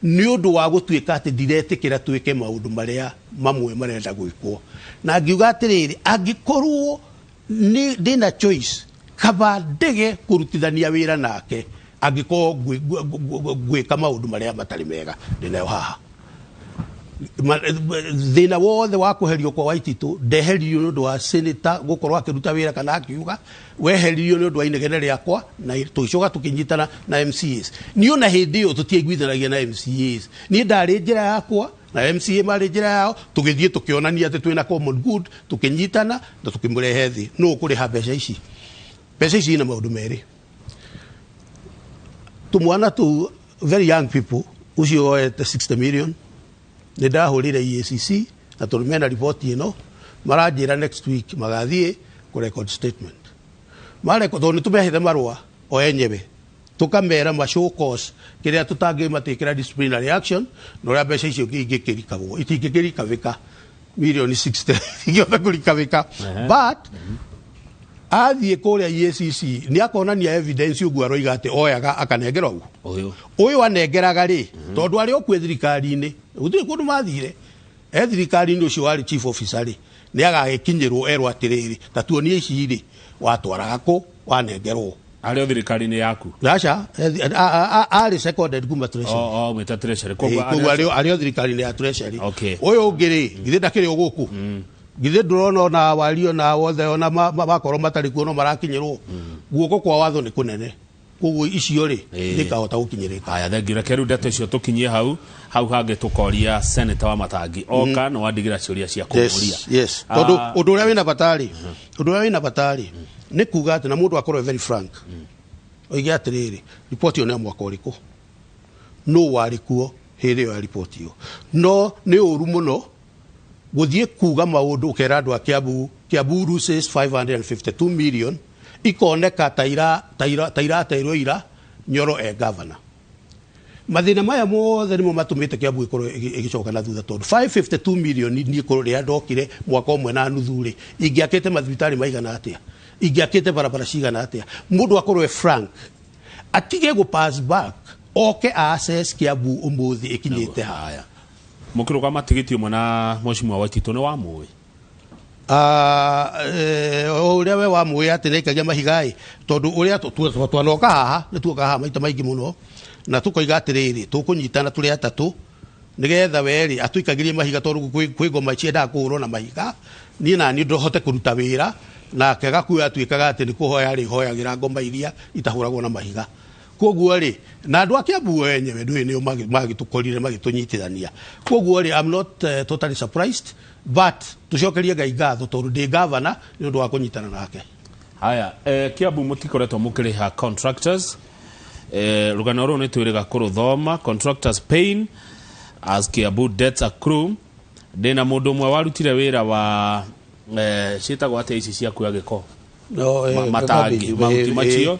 nĩ ũndũ wa gũtuĩka atĩ ndiretĩkĩra twĩke maũndũ marĩa mamwe marenda gwĩkwo. Na ngiuga atĩrĩrĩ, angĩkorwo ndĩna choice, kaba ndege kũrutithania wĩra nake angĩkorwo ngwĩka maũndũ marĩa matarĩ mega ndĩnayo haha. Thĩna wothe wa kweherio kwa Waititũ ndeheririo nĩ ũndũ wa senator gũkorwo akĩruta wĩra kana akiuga, weheririo nĩ ũndũ wa inegene rĩakwa na tũgĩcoka tũkĩnyitana na MCAs. Niĩ ona hĩndĩ ĩyo tũtiaiguithanagia na MCAs. Niĩ ndarĩ njĩra yakwa na MCA marĩ njĩra yao, tũgĩthiĩ tũkĩonania atĩ twĩna common good, tũkĩnyitana na tũkĩmũrehe thĩ. Nũ ũkũrĩha mbeca ici? Mbeca ici ina maũndũ merĩ. Tũmwana tũu very young people, ũcio woete 60 million, nĩ ndahũrĩre EACC na tondũ mena riboti ĩno maranjĩra next week magathiĩ kũ record statement. Mareko tondũ nĩ tũmehete marũa o enyewe tũkamera ma show cause kĩrĩa tũtangĩmatĩkĩra disciplinary action na ũrĩa mbeca icio ingĩkĩrikagwo itingĩkĩrikavĩka milioni 60 ingĩhota kũrikavĩka, but athiĩ kũrĩa EACC nĩ akonania evidence ũguo aroiga atĩ oyaga akanengerwo ũguo Ũyũ ũyũ anengeraga rĩ, tondũ arĩ o kuo thirikari-inĩ gũtirĩ kũndũ mathire e thirikari-inĩ, ũcio warĩ chief officer rĩ nĩ agagĩkinyĩrwo erwo atĩrĩrĩ, ta tuonie ici rĩ watwaraga kũ wanengerwo. Arĩ o thirikari-inĩ yaku? Aca, arĩ seconded kuma Treasury. O mwĩta Treasury. Koguo arĩ o thirikari-inĩ ya Treasury. Okay. Ũyũ ũngĩ rĩ, githĩ ndakĩrĩ o gũkũ? Githĩ ndũrona ona wario na wothe ona makorwo matarĩ kuo no marakinyĩrwo? Guoko kwa watho nĩ kũnene, koguo icio rĩ nĩkahota gũkinyĩrĩka. Haya, thengiũ. Reke rĩu ndeto icio tũkinyie hau hau hangĩ tũkoria senator wa Matangi oka nĩ wandigĩra ciũria cia kũmũria. Yes, tondũ ũndũ ũrĩa wĩna bata rĩ, ũndũ ũrĩa wĩna bata rĩ nĩ kuga atĩ na mũndũ akorwo very frank, oige atĩrĩrĩ, riboti ĩyo nĩ ya mwaka ũrĩkũ, nũ warĩ kuo hĩndĩ ĩyo ya riboti ĩyo. No nĩ ũru mũno gũthiĩ kuga maũndũ ũkera andũ a Kiambu, Kiambu loses 552 million, ikoneka ta ira ta ira ta irateirwo ira Nyoro e governor. Mathĩna maya mothe nĩmo matũmĩte Kiambu ĩkorwo ĩgĩcoka na thutha, tondũ 552 million niĩ korwo rĩrĩa ndokire mwaka ũmwe na nuthu rĩ, ingĩakĩte mathibitarĩ maigana atĩa, ingĩakĩte barabara cigana atĩa? Mũndũ akorwo e frank, atige gũ pass back, oke access Kiambu ũmũthĩ ĩkinyĩte haya. Mũkĩrũgama tigiti ũmwe na mheshimiwa Waititũ nĩ wamũĩ? O ũrĩa we wamũĩ atĩ nĩaikagia mahiga ĩ, tondũ ũrĩa twanoka haha nĩ tuoka haha maita maingĩ mũno na tũkoiga atĩrĩrĩ, tũkũnyitana tũrĩ atatũ nĩgetha we rĩ atũikagĩrie mahiga, tondũ kwĩ ngoma ciendaga kũhũrwo na mahiga, niĩ na niĩ ndohote kũruta wĩra nake Gakuo atuĩkaga atĩ nĩ kũhoya rĩ hoyagĩra ngoma iria itahũragwo na mahiga. Koguo rĩ, na andũ a Kiambu enyewe ndũĩ nĩo magĩtũkorire magĩtũnyitithania. Koguo rĩ, I'm not totally surprised, but tũcokerie Ngai ngatho tondũ ndĩ governor nĩ ũndũ wa kũnyitana nake. Haya, Kiambu mũtikoretwo mũkĩrĩha contractors. Rũgano rũrũ nĩ twĩrĩga kũrũthoma. Contractors pain as Kiambu debts accrue. Ndĩna mũndũ ũmwe warutire wĩra wa ciĩtagwo atĩa ici cia kuoya gĩko? No, matangi garbage, mahuti macio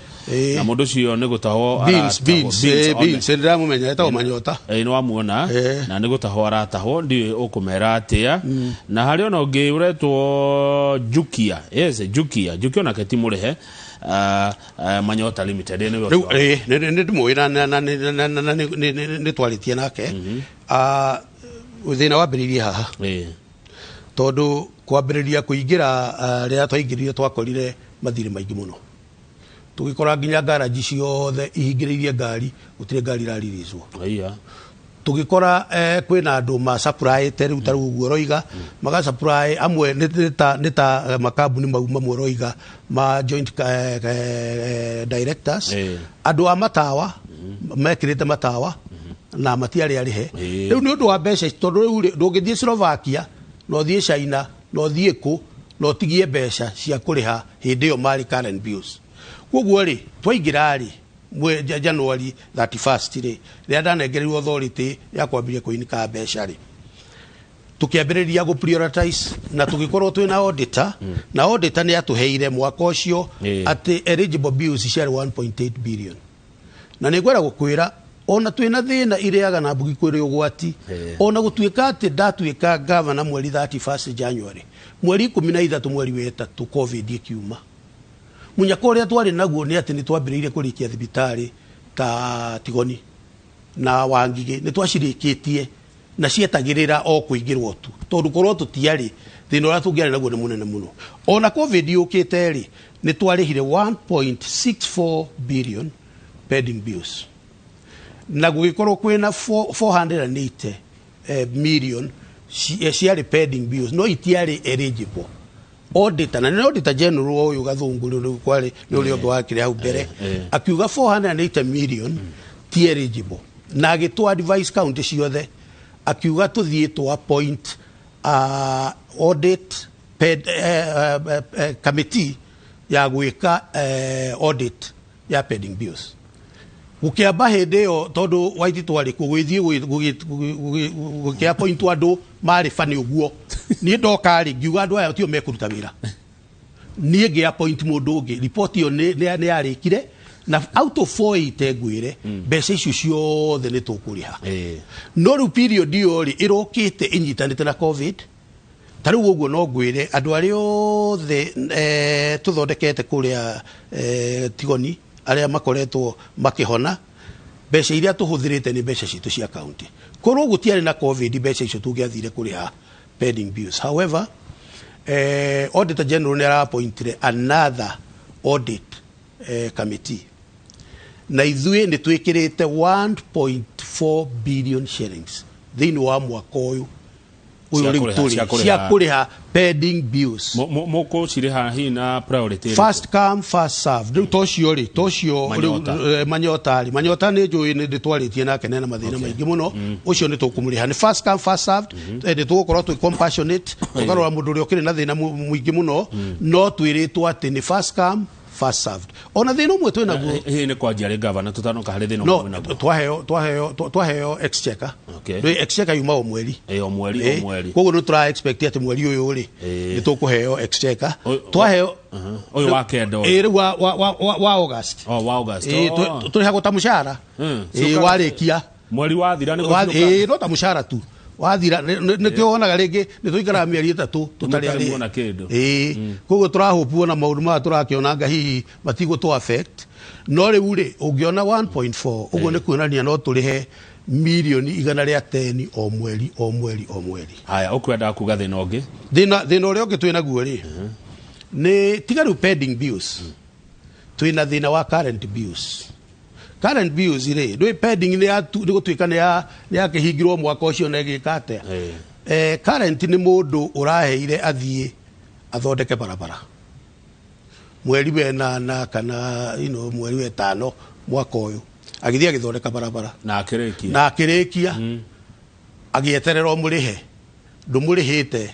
na mũndũ ũcio nĩ gũtahwo beans, aratahwo. Beans, Beans, beans, ndĩramũmenya etagwo Manyota. Nĩ wamuona? Na nĩ gũtahwo aratahwo, ndiũĩ ũkũmera atĩa. Na harĩ ona ũngĩ ũretwo Jukia, yes, Jukia, Jukia onake ti mũrĩhe, Manyota Limited nĩwe rĩu ũcio. Nĩ ndĩmũĩ na nĩ twarĩtie nake. Thĩna wambĩrĩirie haha tondũ kwambĩrĩria kũingĩra, rĩrĩa twaingĩrire twakorire mathirĩ maingĩ mũno, tũgĩkora nginya garaji ciothe ihingĩrĩirie ngari, gũtirĩ ngari irariricwo. Aiya. Tũgĩkora kwĩna andũ ma supplyĩte rĩu ta rĩu ũguo ũroiga maga supply amwe nĩ ta makambuni mau mamwe ũroiga ma joint directors, andũ a matawa mekĩrĩte matawa na matiarĩ arĩhe. Rĩu nĩ ũndũ wa mbeca ici, tondũ rĩu rĩ, ndũngĩthiĩ Slovakia na ũthiĩ China na ũthiĩ kũ na ũtigie mbeca cia kũrĩha hĩndĩ ĩyo marĩ current bills. Koguo rĩ, twaingĩra rĩ January 31st rĩ, rĩrĩa ndanengereirwo authority ya kwambĩrĩria kũinika mbeca rĩ, Tukiambĩrĩria gũ prioritize na tũgĩkorwo twĩna auditor, na auditor nĩ atũheire mwaka ũcio atĩ eligible bills ciarĩ 1.8 billion. Na nĩ ngwenda gũkwĩra ona twĩna thĩna irĩaga na mbugi kwĩrĩ ũgwati, ona gũtuĩka atĩ ndatuĩka gavana mweri 31 January, mweri 13 mweri wa ĩtatũ COVID ĩkiuma. Mũnyaka ũrĩa twarĩ naguo nĩ atĩ nĩ twambĩrĩirie kũrĩkia thibitarĩ ta Tigoni na Wangigĩ, nĩ twacirĩkĩtie na cietagĩrĩra o kũingĩrwo tu, tondũ korwo tũtiarĩ thĩna ũrĩa tũngĩarĩ naguo nĩ mũnene mũno. Ona COVID yũkĩte rĩ, nĩ twarĩhire 1.64 billion pending bills, na gũgĩkorwo kwĩna 480 million ciarĩ pending bills no itiarĩ eligible. Auditor, na nĩ auditor general ũyũ Gathũngũ rĩu kwarĩ nĩ ũrĩa ũngĩ wakĩrĩ hau mbere, akiuga 480 million ti eligible, na agĩtũ advice county ciothe, akiuga tũthiĩ tũ appoint audit committee ya gwĩka audit ya pending bills. Gũkĩamba hĩndĩ ĩyo tondũ Waititu arĩ kuo, gũgĩthiĩ gũkĩappointwo andũ marĩ bani ũguo. Niĩ ndoka rĩ, ngiuga andũ aya tio mekũruta wĩra, niĩ ngĩ-appoint mũndũ ũngĩ. Report ĩyo nĩ yarĩkire, na out of 480 ngwĩre mbeca icio ciothe nĩ tũkũrĩha. No rĩu period ĩyo rĩ ĩrokĩte ĩnyitanĩte na COVID. Ta rĩu ũguo no ngwĩre andũ arĩa othe tũthondekete kũrĩa Tigoni, arĩa makoretwo makĩhona, mbeca iria tũhũthĩrĩte nĩ mbeca citũ cia county. Korwo gũtiarĩ na COVID, mbeca icio tũngĩathire kũrĩha pending bills. However, auditor general nĩ araappointire another audit committee, na ithuĩ nĩ twĩkĩrĩte 1.4 billion shillings thĩinĩ wa mwaka ũyũ ũyũ rĩu tũrĩ, cia kũrĩha pending bills. Mũkũcirĩha hihi na priority ĩrĩkũ? First come, first serve. Rĩu tocio rĩ, tocio rĩu Manyota rĩ, Manyota nĩ njũĩ nĩ ndĩtwarĩtie nake nena mathĩna maingĩ mũno, ũcio nĩ tũkũmũrĩha. Nĩ first come, first served. Nĩ tũgũkorwo twĩ compassionate, tũkarora mũndũ ũrĩa ũkĩrĩ na thĩna mũingĩ mũno, no twĩrĩtwo atĩ nĩ first come, first served. Ona thĩna ũmwe twĩ naguo, Hihi nĩ kwanjia rĩ, gavana, tũtanoka harĩ thĩna ũmwe naguo? Twaheo exchequer. Rĩ exchequer yuma o mweri. O mweri, o mweri. Koguo nĩ tũra expect atĩ mweri ũyũ rĩ nĩ tũkũheo exchequer. Twaheo Ũyũ wa kenda. Rĩu wa August. Oh, wa August. Tũrĩhagwo ta mũcara. Warĩkia mweri wathira nĩ No ta mũcara tu wathira, nĩkĩo wonaga rĩngĩ nĩ tũikaraga mĩeri 3 tũtarĩ arĩ kĩndũ. Koguo tũrahũpuo na maũndũ maya tũrakĩona hihi matigũtũ affect. No rĩu rĩ, ũngĩona 1.4 ũguo nĩ kuonania no tũrĩhe milioni 110 o mweri o mweri o mweri. Haya, ũkwenda kuga thĩna ũngĩ? Thĩna ũrĩa ũngĩ twĩ naguo rĩ, nĩ tiga rĩu pending bills, twĩna thĩna wa current bills. Current bills rĩ, ndũĩ pending nĩ gũtuĩka nĩ yakĩhingirwo mwaka ũcio na ĩgĩka atĩa. Current nĩ mũndũ ũraheire athiĩ athondeke barabara mweri 8 kana mweri 5 mwaka ũyũ, agĩthiĩ agĩthondeka barabara na akĩrĩkia, agĩeterera ũmũrĩhe, ndũmũrĩhĩte.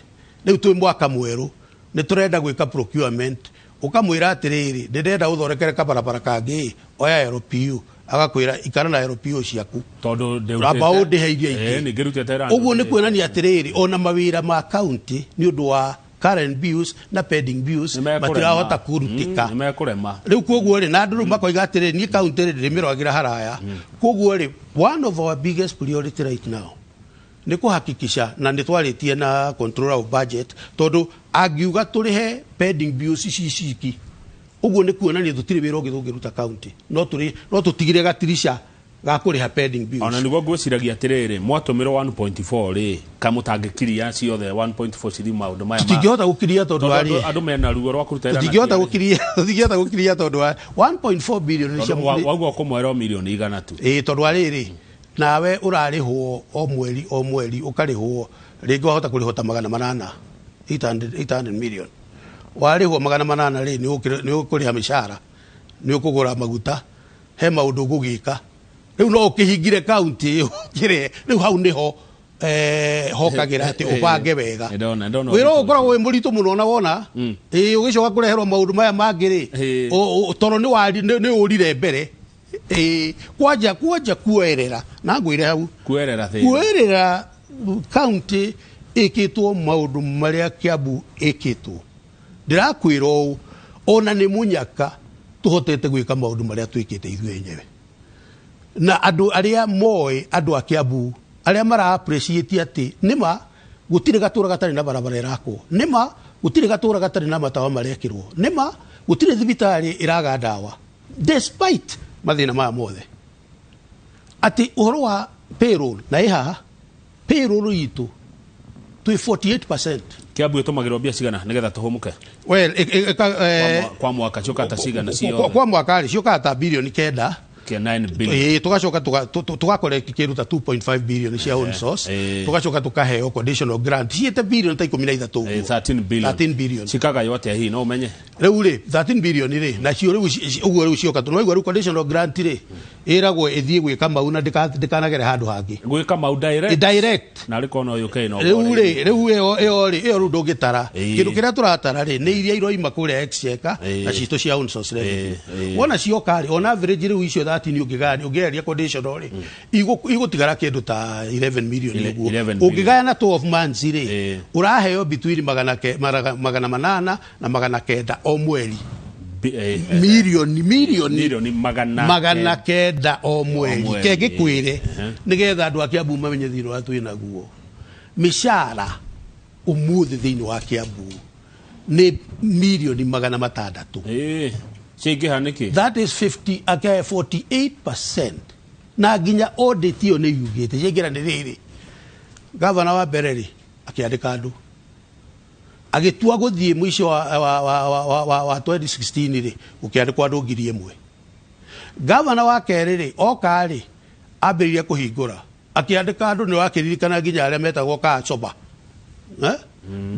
Rĩu twĩ mwaka mwerũ, nĩ tũrenda gwĩka procurement, ũkamwĩra atĩrĩrĩ, ndĩrenda ũthondekere kabarabara kangĩ, oya LPU, agakwĩra ikara na LPU ciaku tondũ amba ũndĩhe iria ingĩ. Ũguo nĩ kuonania atĩrĩrĩ, ona mawĩra ma county nĩ ũndũ wa current bills na pending bills matirahota kũrutĩka. Rĩu koguo rĩ, na andũ rĩu makoiga atĩrĩrĩ, niĩ county rĩ ndĩmĩrogagĩra haraya. Koguo rĩ, one of our biggest priority right now nĩ kũhakikisha, na nĩ twarĩtie na controller of budget, tondũ angiuga tũrĩhe pending bills ici ciki, ũguo nĩ kuonania tũtirĩ wĩra ũngĩ tũngĩruta county, no tũtigire gatirisha ga kũrĩha pending bills. Ona nĩguo ngwĩciragia atĩrĩrĩ, mwatũmĩrwo 1.4 rĩ, kamũtangĩkiria ciothe 1.4 cithi maũndũ maya. Tũtingĩhota gũkiria tondũ arĩ andũ mena ruo rwa kũruta wĩra. Tũtingĩhota gũkiria tondũ wa 1.4 billion nĩ cia waguo kũmwera milioni 100 tu. Tondũ arĩrĩ, nawe ũrarĩhwo o mweri o mweri, ũkarĩhwo rĩngĩ wahota kũrĩhwo ta 800, 800 million. Warĩhwo 800 rĩ, nĩ ũkũrĩha mĩcara, nĩ ũkũgũra maguta, he maũndũ ũgũgĩka. Rĩu no ũkĩhingire county ĩyo kĩrĩhe. Rĩu hau nĩho hokagĩra atĩ ũbange wega. Wĩra ũyũ ũkoragwo wĩ mũritũ mũno na wona, ũgĩcoka kũreherwo maũndũ maya mangĩ rĩ, tondũ nĩ ũrire mbere. Kwanja kuoerera, na ngwĩre hau kuoerera county Ĩkĩtwo maũndũ marĩa Kiambu ĩkĩtwo, ndĩrakwĩra ũũ, ona nĩ mũnyaka tũhotete gwĩka maũndũ marĩa twĩkĩte ithuĩ enyewe. Na andũ arĩa moĩ, andũ a Kiambu arĩa mara appreciate atĩ nĩma gũtirĩ gatũra gatarĩ na barabara ĩrakwo, nĩma gũtirĩ gatũra gatarĩ na matawa marekĩrwo, nĩma gũtirĩ thibitarĩ ĩraga ndawa, despite mathĩna maya mothe. Atĩ ũhoro wa payroll na ĩ haha payroll itũ twĩ 48%. Kiambu ĩtũmagĩrwo mbia cigana nĩgetha tũhũmũke? Well, Kwa mwaka ciũkaga ta cigana ciothe? Kwa mwaka rĩ, ciũkaga ta 9 bilioni. Kĩa 9 billion. Ĩĩ, tũgacoka tũgacollect kĩndũ ta 2.5 billion cia own source, tũgacoka tũkaheo conditional grant ciĩte bilioni ta 13 ũguo. 13 billion. 13 billion. Cikagaywo atĩa hihi, no ũmenye? Rĩu rĩ, 13 billion rĩ, nacio rĩu ũguo rĩu cioka, tũnaigua rĩu conditional grant rĩ, ĩragwo ĩthiĩ gwĩka mau na ndĩkanagere handũ hangĩ. Gwĩka mau direct? Direct. Na arĩ kona ũyũ no Rĩu rĩ, rĩu ĩyo rĩ, ĩyo rĩu ndũngĩtara. Kĩndũ kĩrĩa tũratara rĩ, nĩ iria iroima kũrĩa exchequer na citũ cia own source revenue. Wona cioka rĩ, on average rĩu icio 13 ũngĩgaya, ũngĩeheria conditional rĩ, igũtigara kĩndũ ta 11 million ũguo. 11. Ũngĩgaya na 12 months rĩ, ũraheo between 800 na 900 o mweri. Milioni milioni Milioni magana 900 o mweri. Mweri. Ke ngĩkwĩre, nĩgetha andũ a Kiambu mamenye thĩna ũrĩa twĩ naguo, mĩcara ũmũthĩ thĩinĩ wa Kiambu nĩ 600,000,000. Ciaingĩha nĩkĩ? That is 50 ake 48%, na nginya audit ĩyo nĩ yugĩte ciaingĩra. Nĩ rĩrĩ, gavana wa mbere rĩ, akĩandĩka andũ, agĩtua gũthiĩ mũico wa 2016 rĩ, gũkĩandĩkwo andũ 1,000. Gavana wa kerĩ rĩ, oka rĩ, ambĩrĩria kũhingũra, akĩandĩka andũ, nĩ wakĩririkana nginya arĩa metagwo kacoba, eh?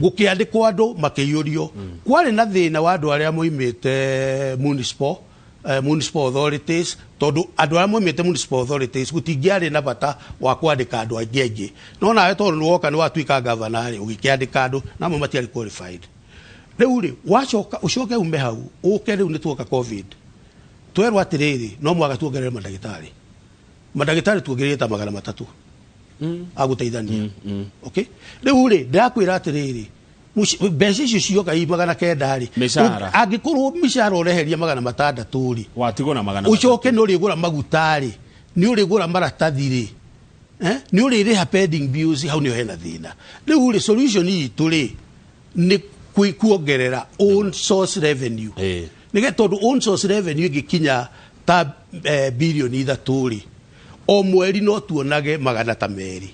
Gũkĩandĩkwo andũ makĩiyũrio. Kwarĩ na thĩna wa andũ arĩa moimĩte municipal authorities, tondũ andũ arĩa moimĩte municipal authorities gũtingĩarĩ na bata wa kwandĩka andũ aingĩ aingĩ, no nawe tondũ nĩ woka, nĩ watuĩka gavana rĩ, ũgĩkĩandĩka andũ na amwe matiarĩ qualified. Rĩu rĩ, wacoka ũcoke ume hau ũke, rĩu nĩ tuoka COVID, twerwo atĩrĩrĩ, no mwaka tuongerere mandagĩtarĩ. Mandagĩtarĩ tuongereire ta 300 agũteithania. Okay, rĩu rĩ, ndĩrakwĩra atĩrĩrĩ, mbeca icio cioka i 900 rĩ, Mĩcara. Angĩkorwo mĩcara ũreheria 600 rĩ, Watigwo na magana ũcoke nĩ ũrĩgũra maguta rĩ, nĩ ũrĩgũra maratathi rĩ, nĩ ũrĩrĩha pending bills, hau nĩho hena thĩna. Rĩu rĩ, solution itũ rĩ, nĩ kuongerera own source revenue, nĩge tondũ own source revenue ĩngĩkinya ta 3 bilioni rĩ, o mweri no tuonage magana ta merĩ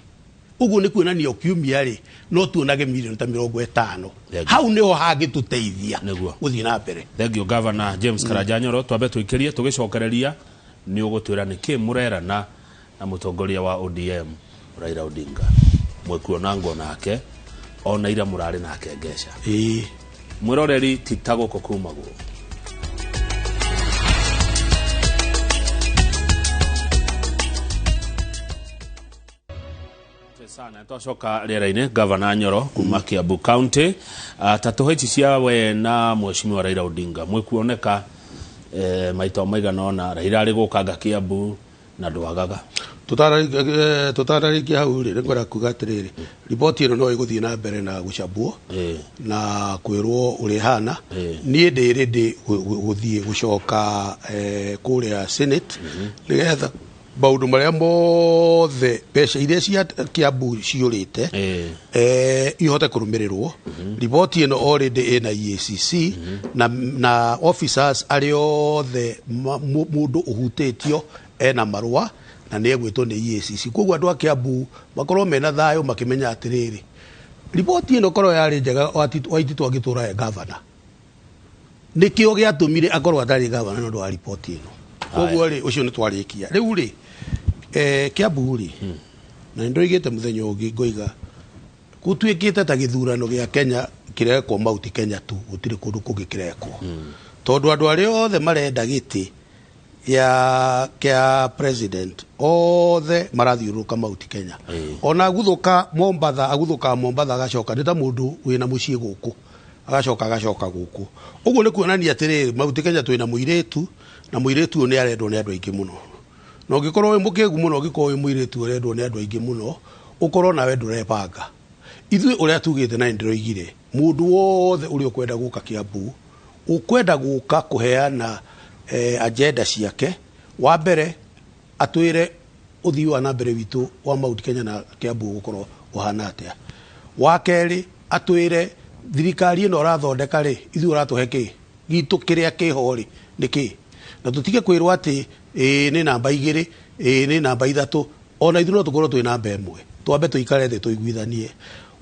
ũguo, nĩ kuonania o kiumia rĩ, no tuonage milioni ta 50. Thank you. Hau nĩho hangĩtũteithia Nĩguo. gũthiĩ na mbere. Thank you, Governor James Karanja Nyoro. Twambe tũikĩrie, tũgĩcokereria nĩ ũgũtwĩra nĩkĩ mũrerana na mũtongoria wa ODM Raila Odinga, mwĩkuonangwo nake ona ira mũrarĩ nake ngeca. Mwĩroreri, ti ta gũkũ kumagwo. Sana twacoka rĩera-inĩ, Gavana Nyoro kuma Kiambu County. Ta tũhe ici cia we na mheshimiwa Raila Odinga, mwĩkuoneka maita maigana ona Raila arĩ gũkanga Kiambu na ndwagaga. Tũtanarĩkia hau rĩ, nĩngwenda kuga atĩrĩrĩ, riboti ĩno no ĩgũthiĩ na mbere na gũcambwo na kwĩrwo ũrĩa ĩhana. Niĩ ndĩ ready gũthiĩ gũcoka kũrĩa Senate, nĩgetha maũndũ marĩa mothe, mbeca iria cia Kiambu ciũrĩte, ihote kũrũmĩrĩrwo. Riboti ĩno already ĩna EACC na officers arĩa othe mũndũ ũhutĩtio ena marũa na nĩ egwĩtwo nĩ EACC. Koguo andũ a Kiambu makorwo mena thayũ makĩmenya atĩrĩrĩ, riboti ĩno korwo yarĩ njega, Waititu angĩtũra e gavana. Nĩkĩo gĩatũmire akorwo atarĩ gavana nĩ ũndũ wa riboti ĩno. Koguo rĩ, ũcio nĩ twarĩkia. Rĩu rĩ, Kiambu rĩ, na nĩ ndoigĩte mũthenya ũngĩ ngoiga gũtuĩkĩte ta gĩthurano gĩa Kenya kĩrekwo Mount Kenya tu, gũtirĩ kũndũ kũngĩ kĩrekwo, tondũ andũ arĩa othe marenda gĩtĩ kĩa president othe marathiũrũrũka Mount Kenya. Ona aguthũka Mombatha, aguthũkaga Mombatha agacoka, nĩ ta mũndũ wĩna mũciĩ gũkũ, agacoka gũkũ. Ũguo nĩ kuonania atĩrĩrĩ, Mount Kenya twĩna mũirĩtu, na mũirĩtu ũyũ nĩ arendwo nĩ andũ aingĩ mũno. Na ũngĩkorwo wĩ mũkĩgu mũno, ũngĩkorwo wĩ mũirĩtu ũrendwo nĩ andũ aingĩ mũno, ũkorwo nawe ndũrebanga. Ithuĩ ũrĩa tugĩte na nĩndĩroigire, mũndũ wothe ũrĩa ũkwenda gũka Kiambu, ũkwenda gũka kũheana agenda ciake, wa mbere atwĩre ũthii wa na mbere witũ wa Mount Kenya na Kiambu ũgũkorwo ũhana atĩa. Wa kerĩ atwĩre thirikari ĩno ũrathondeka rĩ, ithuĩ ũratũhe kĩ gitũ kĩrĩa kĩho rĩ nĩ kĩ, na tũtige kwĩrwo atĩ ĩĩ nĩ namba 2, ĩĩ nĩ namba 3, ona ithuĩ no tũkorwo twĩ namba 1, twambe tũikare thĩ tũiguithanie.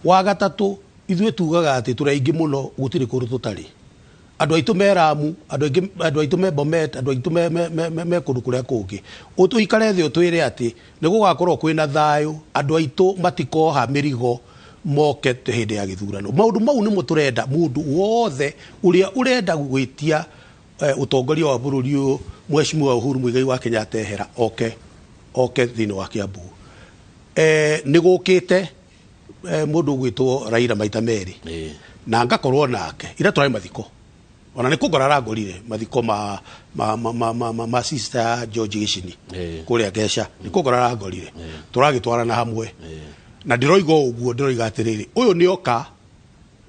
Wa gatatũ ithuĩ tugaga atĩ tũrĩ aingĩ mũno, gũtirĩ kũndũ tũtarĩ. Andũ aitũ me Lamu, andũ aitũ me Bomet, andũ aitũ me kũndũ kũrĩa kũngĩ. Ũtũikare thĩ ũtwĩre atĩ nĩ gũgakorwo kwĩna thayũ, andũ aitũ matikoha mĩrigo moke hĩndĩ ya gĩthurano. Maũndũ mau nĩmo tũrenda mũndũ wothe ũrĩa ũrenda gwĩtia ũtongoria wa bũrũri ũyũ, Mheshimiwa Uhuru Muigai wa Kenyatta ehera oke thĩinĩ wa Kiambu. Nĩ gũkĩte mũndũ ũgwĩtwo Raila maita merĩ na ngakorwo nake ira tũrarĩ mathiko, ona nĩ kũngora arangorire mathiko ma sister George Gĩcini kũrĩa Ngeca, nĩ kũngora arangorire tũragĩtwarana hamwe, na ndĩroiga ũguo, ndĩroiga atĩrĩrĩ, ũyũ nĩ oka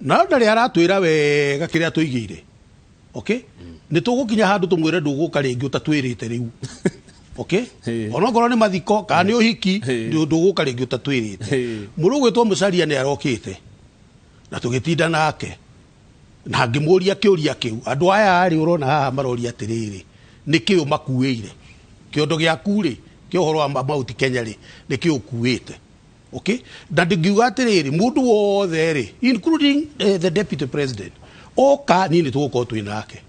na ndarĩ aratwĩra wega kĩrĩa tũigĩire. Okay, nĩ tũgũkinya handũ tũmwĩre ndũgũka rĩngĩ ũtatwĩrĩte rĩu. Okay, onokorwo nĩ mathiko kana nĩ ũhiki, ndũgũka rĩngĩ ũtatwĩrĩte. Mũndũ ũgwĩtwo Musalia nĩ arokĩte na tũgĩtinda nake na ngĩmũria kĩũria kĩu, andũ aya arĩ ũrona haha maroria atĩrĩrĩ, nĩ kĩũ makuĩire kĩondo gĩaku rĩ, kĩa ũhoro wa Mount Kenya rĩ, nĩ kĩũ ũkuĩte. Okay, na ndingiuga atĩrĩrĩ, mũndũ wothe rĩ, including the deputy president, oka niĩ nĩ tũgũkorwo twĩ nake,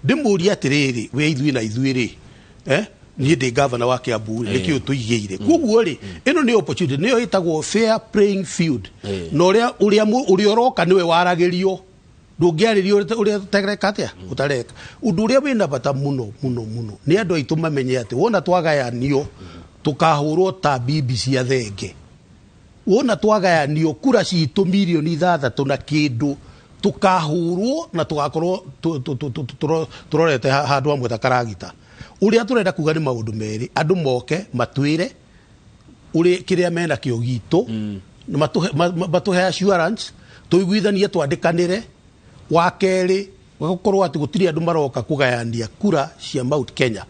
ndĩmũrie atĩrĩrĩ, we ithuĩ na ithuĩ rĩ, niĩ ndĩ governor wa Kiambu rĩ, nĩkĩo tũigĩire. Koguo rĩ, ĩno nĩ opportunity, nĩyo ĩtagwo fair playing field, na ũrĩa ũroka nĩwe waragĩrio, ndũngĩarĩrio ũrĩa ũtareka atĩa, ũtareka. Ũndũ ũrĩa wĩna bata mũno mũno mũno nĩ andũ aitũ mamenye atĩ wona twagayanio tũkahũrwo ta bibi cia thenge, wona twagayanio kura citũ mirioni 6 na kĩndũ, tũkahũrwo na tũgakorwo tũrorete handũ hamwe ta karagita. Ũrĩa tũrenda kuga nĩ maũndũ merĩ, andũ moke matwĩre ũrĩa kĩrĩa mena kĩo gitũ, na matũhe assurance, tũiguithanie twandĩkanĩre. Wa kerĩ gũkorwo atĩ gũtirĩ andũ maroka kũgayania kura cia Mount Kenya.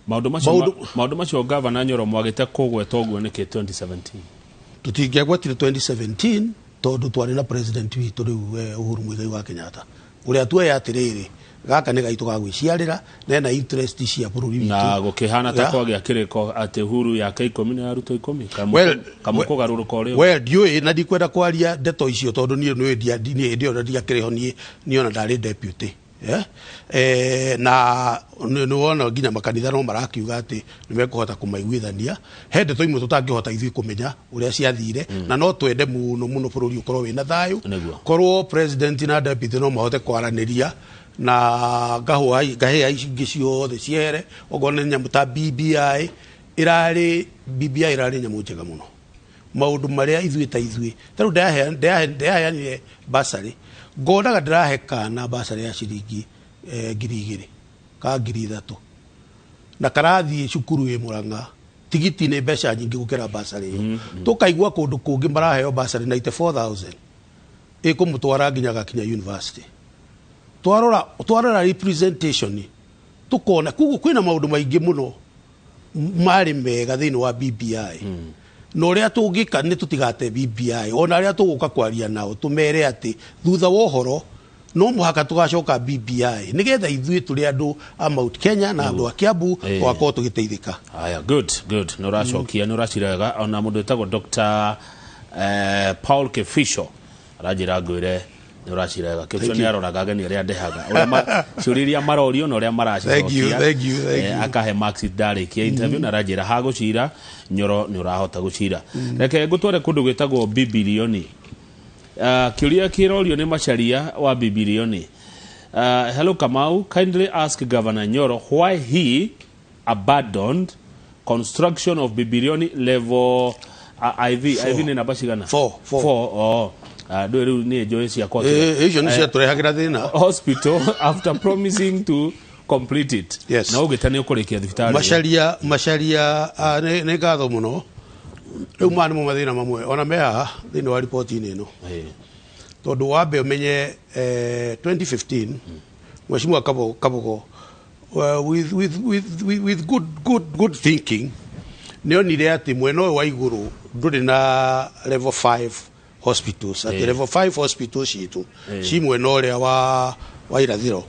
Maũndũ macio Governor Nyoro mwagĩte kũgweta ũguo nĩkĩ 2017? Tũtingĩagwetire 2017 tondũ twarĩ na president witũ rĩu Uhuru Muigai wa Kenyatta, ũrĩa tuoya atĩrĩrĩ, gaka nĩ gaitũ ga gwĩciarĩra na ena interest cia bũrũri witũ. Na gũkĩhana ta kwagĩa kĩrĩko atĩ Uhuru yake 10 na Ruto 10, kamũkũgarũrũka ũrĩa. Well, ndiũĩ na ndikwenda kwaria ndeto icio tondũ niĩ nĩũĩ niĩ hĩndĩ ĩyo ndiakĩrĩ ho, niĩ ona ndarĩ deputy. Na nĩ wona nginya makanitha no marakiuga atĩ nĩ mekũhota kũmaiguithania. He ndeto imwe tũtangĩhota ithuĩ kũmenya ũrĩa ciathire, na no twende mũno mũno bũrũri ũkorwo wĩna thayũ, korwo president na deputy no mahote kwaranĩria na ngahĩa ici ingĩ ciothe ciehere. Okorwo nĩ nyamũ ta BBI, ĩrarĩ BBI ĩrarĩ nyamũ njega mũno. Maũndũ marĩa ithuĩ ta ithuĩ ta rĩu ndĩraheanire bursary, ngonaga ndĩrahe kana bursary ya ciringi 2,000 ka 3,000, na karathiĩ cukuru ĩ Murang'a, tigiti nĩ mbeca nyingĩ gũkĩra bursary ĩyo. Tũkaigua kũndũ kũngĩ maraheo bursary 94,000 ĩkũmũtwara nginya gakinya university. Twarora representation tũkona koguo kwĩna maũndũ maingĩ mũno marĩ mega thĩinĩ wa BBI. Na ũrĩa tũngĩka nĩ tũtigate BBI, ona arĩa tũgũka kwaria nao tũmere atĩ thutha wa ũhoro no mũhaka tũgacoka BBI nĩgetha ithuĩ tũrĩ andũ a Mount Kenya na andũ a Kiambu tũgakorwo tũgĩteithĩka. Haya, good, good. Nĩ ũracokia, nĩ ũracira wega. Ona mũndũ wĩtagwo Dr. Paul Kefisho aranjĩra ngwĩre nĩ ũracira wega. Kefisho nĩ aroraga ageni arĩa ndehaga, ciũria iria marorio na ũrĩa maracicokia. Thank you, thank you. Akahe marks ndarĩkia interview na aranjĩra ha gũcira Nyoro nĩ ũrahota gũcira. Reke ngũtware kũndũ gwĩtagwo Bibilioni. Kĩũria kĩrorio nĩ Macharia wa Bibilioni. Hello Kamau, kindly ask Governor Nyoro why he abandoned construction of Bibilioni level IV. IV nĩ namba cigana? 4. 4. Oh. Ndũĩ rĩu nĩ njũĩ ciakwa. Icio nĩ ciatũrehagĩra thĩna. Hospital after promising to complete it. Yes. Na ũgĩte nĩ ũkũrĩkia thibitarĩ. Macharia, nĩ ngatho mũno. Rĩu maya nĩmo mathĩna mamwe ona me haha thĩinĩ wa riboti-inĩ ĩno. Tondũ wambe ũmenye 2015 Mheshimiwa Kabogo with good thinking nĩonire atĩ mwena ũyũ wa igũrũ ndũrĩ na level 5 hospitals, atĩ level 5 hospitals citũ ci mwena ũrĩa wa irathĩro.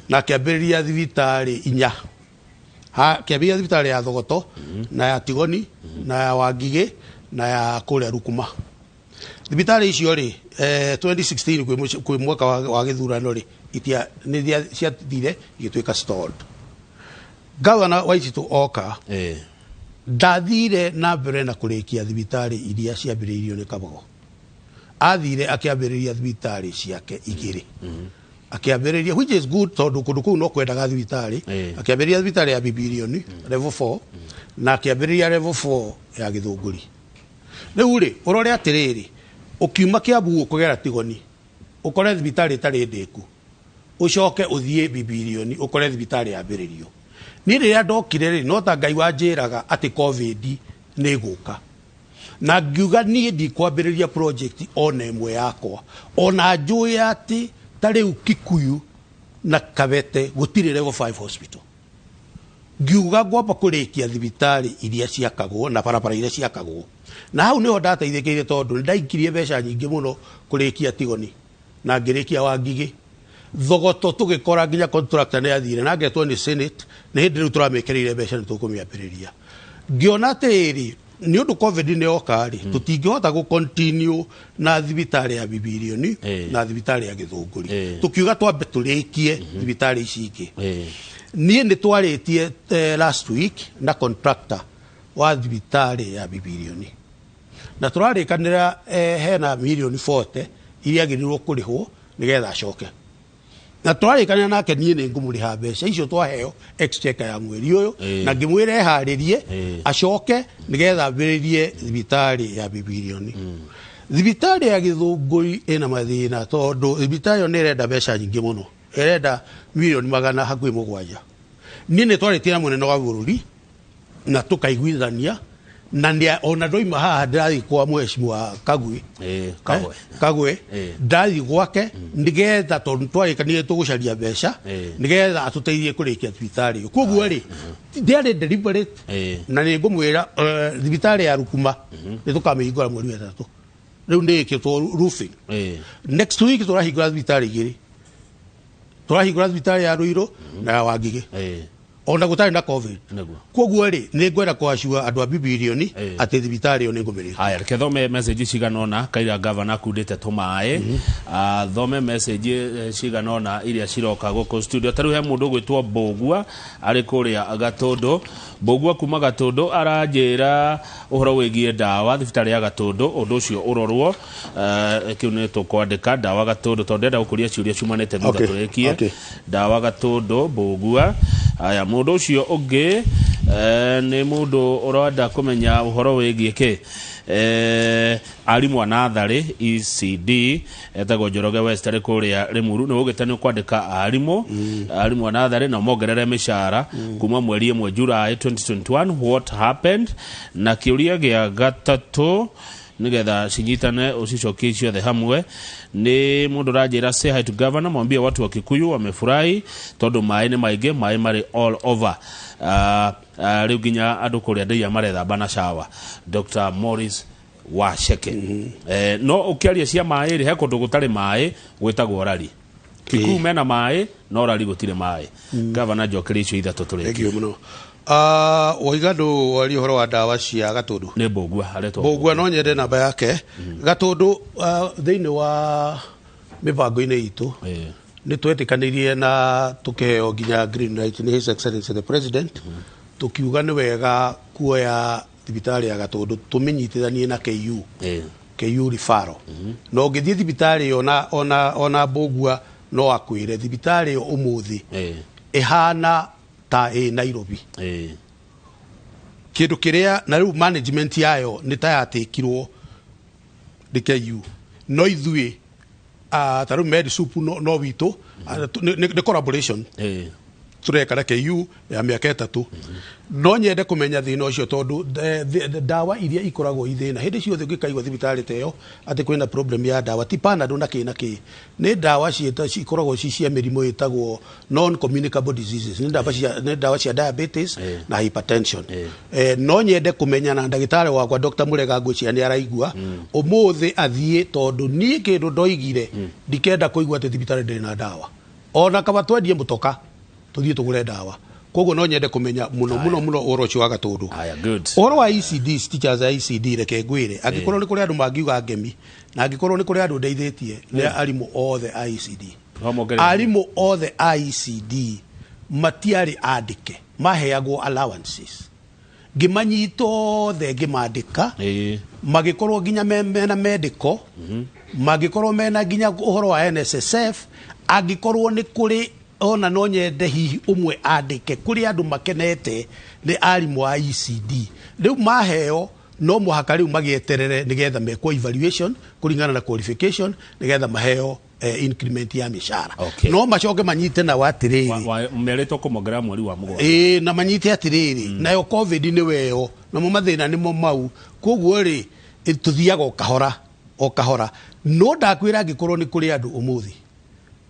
Na akĩambĩrĩria thibitarĩ inya. Kĩambĩrĩria thibitarĩ ya Thogoto na ya Tigoni na ya Wangigĩ na ya kũrĩa Rukuma. Thibitarĩ icio rĩ, 2016 kwĩ mwaka wa gĩthurano rĩ, itia nĩ ciathire igĩtuĩka stalled. Gavana Waititu oka ndathire na mbere na kũrĩkia thibitarĩ iria ciambĩrĩirio nĩ Kabogo. Athire akĩambĩrĩria thibitarĩ ciake igĩrĩ. Akĩambĩrĩria, which is good, tondũ kũndũ kũu no kwendaga thibitarĩ. Akĩambĩrĩria thibitarĩ ya Bibilioni level 4 na akĩambĩrĩria level 4 ya Gĩthũngũri. Rĩu rĩ, ũrore atĩrĩrĩ, ũkiuma Kiambu ũkũgera Tigoni ũkore thibitarĩ ĩtarĩ ndĩku, ũcoke ũthiĩ Bibilioni ũkore thibitarĩ yambĩrĩrio. Niĩ rĩrĩa ndokire rĩ, no ta Ngai wanjĩraga atĩ COVID nĩ ĩgũka, na ngiuga niĩ ndikwambĩrĩria project ona ĩmwe yakwa, ona njũĩ atĩ ta rĩu Kikuyu na Kabete gũtirĩ level 5 hospital. Ngiuga ngwamba kũrĩkia thibitarĩ iria ciakagwo na barabara iria ciakagwo, na hau nĩho ndateithĩkĩire tondũ nĩndaikirie mbeca nyingĩ mũno kũrĩkia Tigoni na ngĩrĩkia Wangigĩ. Thogoto tũgĩkora nginya contractor nĩ athire na ngetwo nĩ Senate, nĩ hĩndĩ rĩu tũramĩkĩrĩire mbeca nĩ tũkũmĩambĩrĩria. Ngĩona atĩrĩrĩ, nĩ ũndũ COVID nĩ yoka rĩ, tũtingĩhota gũ continue na thibitarĩ ya Bibilioni na thibitarĩ ya Gĩthũngũri. Tũkiuga twambe tũrĩkie thibitarĩ ici ingĩ. Niĩ nĩ twarĩtie last week na contractor wa thibitarĩ ya Bibilioni, na tũrarĩkanĩra hena mirioni 40 iria agĩrĩirwo kũrĩhwo nĩgetha acoke, na twarĩkanĩra nake niĩ nĩ ngũmũrĩha mbeca icio twaheo exchequer ya mweri ũyũ, na ngĩmwĩra eharĩrie acoke nĩgetha ambĩrĩrie thibitarĩ ya Bibilioni. Thibitarĩ ya Gĩthũngũri ĩna mathĩna tondũ thibitarĩ ĩyo nĩ ĩrenda mbeca nyingĩ mũno, ĩrenda mirioni 700. Niĩ nĩ twarĩtie na mũnene wa bũrũri na tũkaiguithania, na nĩ ona ndoima haha ndĩrathiĩ kwa Mheshimiwa Kagwe. Kagwe. Kagwe. Ndathiĩ gwake nĩgetha, tondũ twarĩkanire tũgũcaria mbeca nĩgetha atũteithie kũrĩkia thibitarĩ ĩyo. Koguo rĩ, ndiarĩ deliberate, na nĩ ngũmwĩra thibitarĩ ya Rukuma nĩ tũkamĩhingũra mweri wa ĩtatũ. Rĩu nĩ ĩkĩtwo roofing. Next week tũrahingũra thibitarĩ igĩrĩ, tũrahingũra thibitarĩ ya Ruiru na ya Wangigĩ, ona gũtarĩ na COVID. Koguo rĩ, nĩ ngwenda kũacua andũ a Bibilioni atĩ thibitarĩ ĩyo nĩ ngũmĩrĩkia. Haya, reke thome message cigana ũna kaira gavana akundĩte tũmaĩ. Thome message cigana ũna iria ciroka gũkũ studio. Ta rĩu he mũndũ ũgwĩtwo Mbũgua arĩ kũrĩa Gatũndũ. Mbũgua kuma Gatũndũ aranjĩra ũhoro wĩgiĩ ndawa thibitarĩ ya Gatũndũ, ũndũ ũcio ũrorwo. Kĩu nĩ tũkwandĩka ndawa Gatũndũ tondũ ndĩrenda gũkũria ciũria ciumanĩte thutha tũrĩkie. Ndawa Gatũndũ, Mbũgua. Haya, mũndũ ũcio ũngĩ nĩ mũndũ ũrenda kũmenya ũhoro wĩgiĩ kĩ arimũ a natharĩ ECD, etagwo Njoroge West arĩ kũrĩa Limuru. Nĩ ũgĩte nĩ ũkwandĩka arimũ a natharĩ na mongerere mĩcara kuma mweri 1 July 2021, what happened? Na kĩũria gĩa gatatũ nigetha cinyitane ucicokie ciothe hamwe nĩ mũndũ ũranjĩra, say hi to governor, mwambie watu wa Kikuyu wamefurahi tondũ maĩ nĩ maingĩ, maĩ marĩ all over. Rĩu nginya andũ kũrĩa ndĩia marethamba na shower. Dr. Morris Wacheke. No ũkĩaria cia maĩ rĩ, he kũndũ gũtarĩ maĩ gwĩtagwo Rari. Kikuyu mena maĩ no Rari gũtirĩ maĩ. Gavana, njokeria icio ithatũ tũrĩkie. Thank you mũno. Waiga ndũ waria ũhoro wa ndawa cia Gatũndũ. Nĩ Mbũgua aretwo. Mbũgua, no nyende namba yake. Gatũndũ, thĩinĩ wa mĩbango-inĩ itũ nĩ twetĩkanĩirie na tũkĩheo nginya green light nĩ His Excellency the President, tũkiuga nĩ wega kuoya thibitarĩ ya Gatũndũ tũmĩnyitithanie na KU, KU referral. Na ũngĩthiĩ thibitarĩ ĩyo ona Mbũgua no akwĩre thibitarĩ ĩyo ũmũthĩ ĩhana ta ĩ Nairobi. Kĩndũ kĩrĩa na rĩu management yayo nĩ ta yatĩkirwo nĩ KU, no ithuĩ ta rĩu Medisup no witũ, nĩ collaboration. Tũreka na KU ya mĩaka 3. No nyende kũmenya thĩna ũcio, tondũ ndawa iria ikoragwo i thĩna hĩndĩ ciothe, ũngĩkaigua thibitarĩ ta ĩyo atĩ kwĩna problem ya ndawa, ti Panadol na kĩ na kĩ, nĩ ndawa cikoragwo ci cia mĩrimũ ĩtagwo non communicable diseases, nĩ ndawa cia diabetes na hypertension. No nyende kũmenya na ndagĩtarĩ wakwa Dr. Murega, ngwĩciria nĩ araigua ũmũthĩ athiĩ, tondũ niĩ kĩndũ ndoigire, ndikenda kũigua atĩ thibitarĩ ndĩrĩ na ndawa, ona kaba twendie mũtoka tũthiĩ tũgũre ndawa. Koguo no nyende kũmenya mũno mũno mũno ũhoro ũcio wa Gatũndũ. Haya, good. Ũhoro wa ECD, teachers a ECD, reke ngwĩre, angĩkorwo nĩ kũrĩ andũ mangiuga ngemi na angĩkorwo nĩ kũrĩ andũ ndeithĩtie, nĩ arimũ othe a ECD. Wamongerera. Arimũ othe a ECD matiarĩ andĩke, maheagwo allowances. Ngĩmanyita othe, ngĩmandĩka, magĩkorwo nginya mena medical, mangĩkorwo mena nginya ũhoro wa NSSF. Angĩkorwo nĩ kũrĩ ona, no nyende hihi ũmwe andĩke kũrĩ andũ makenete nĩ arimũ a ECD. Rĩu maheo, no mũhaka rĩu magĩeterere nĩgetha mekwo evaluation kũringana na qualification, nĩgetha maheo increment ya mĩcara. No macoke manyite nao atĩrĩrĩ, Merĩtwo kũmongerera mweri wa 7. Ĩĩ, na manyite atĩrĩrĩ, nayo COVID nĩ weyo, namo mathĩna nĩmo mau. Koguo rĩ, tũthiaga o kahora o kahora. No ndakwĩra, angĩkorwo nĩ kũrĩ andũ ũmũthĩ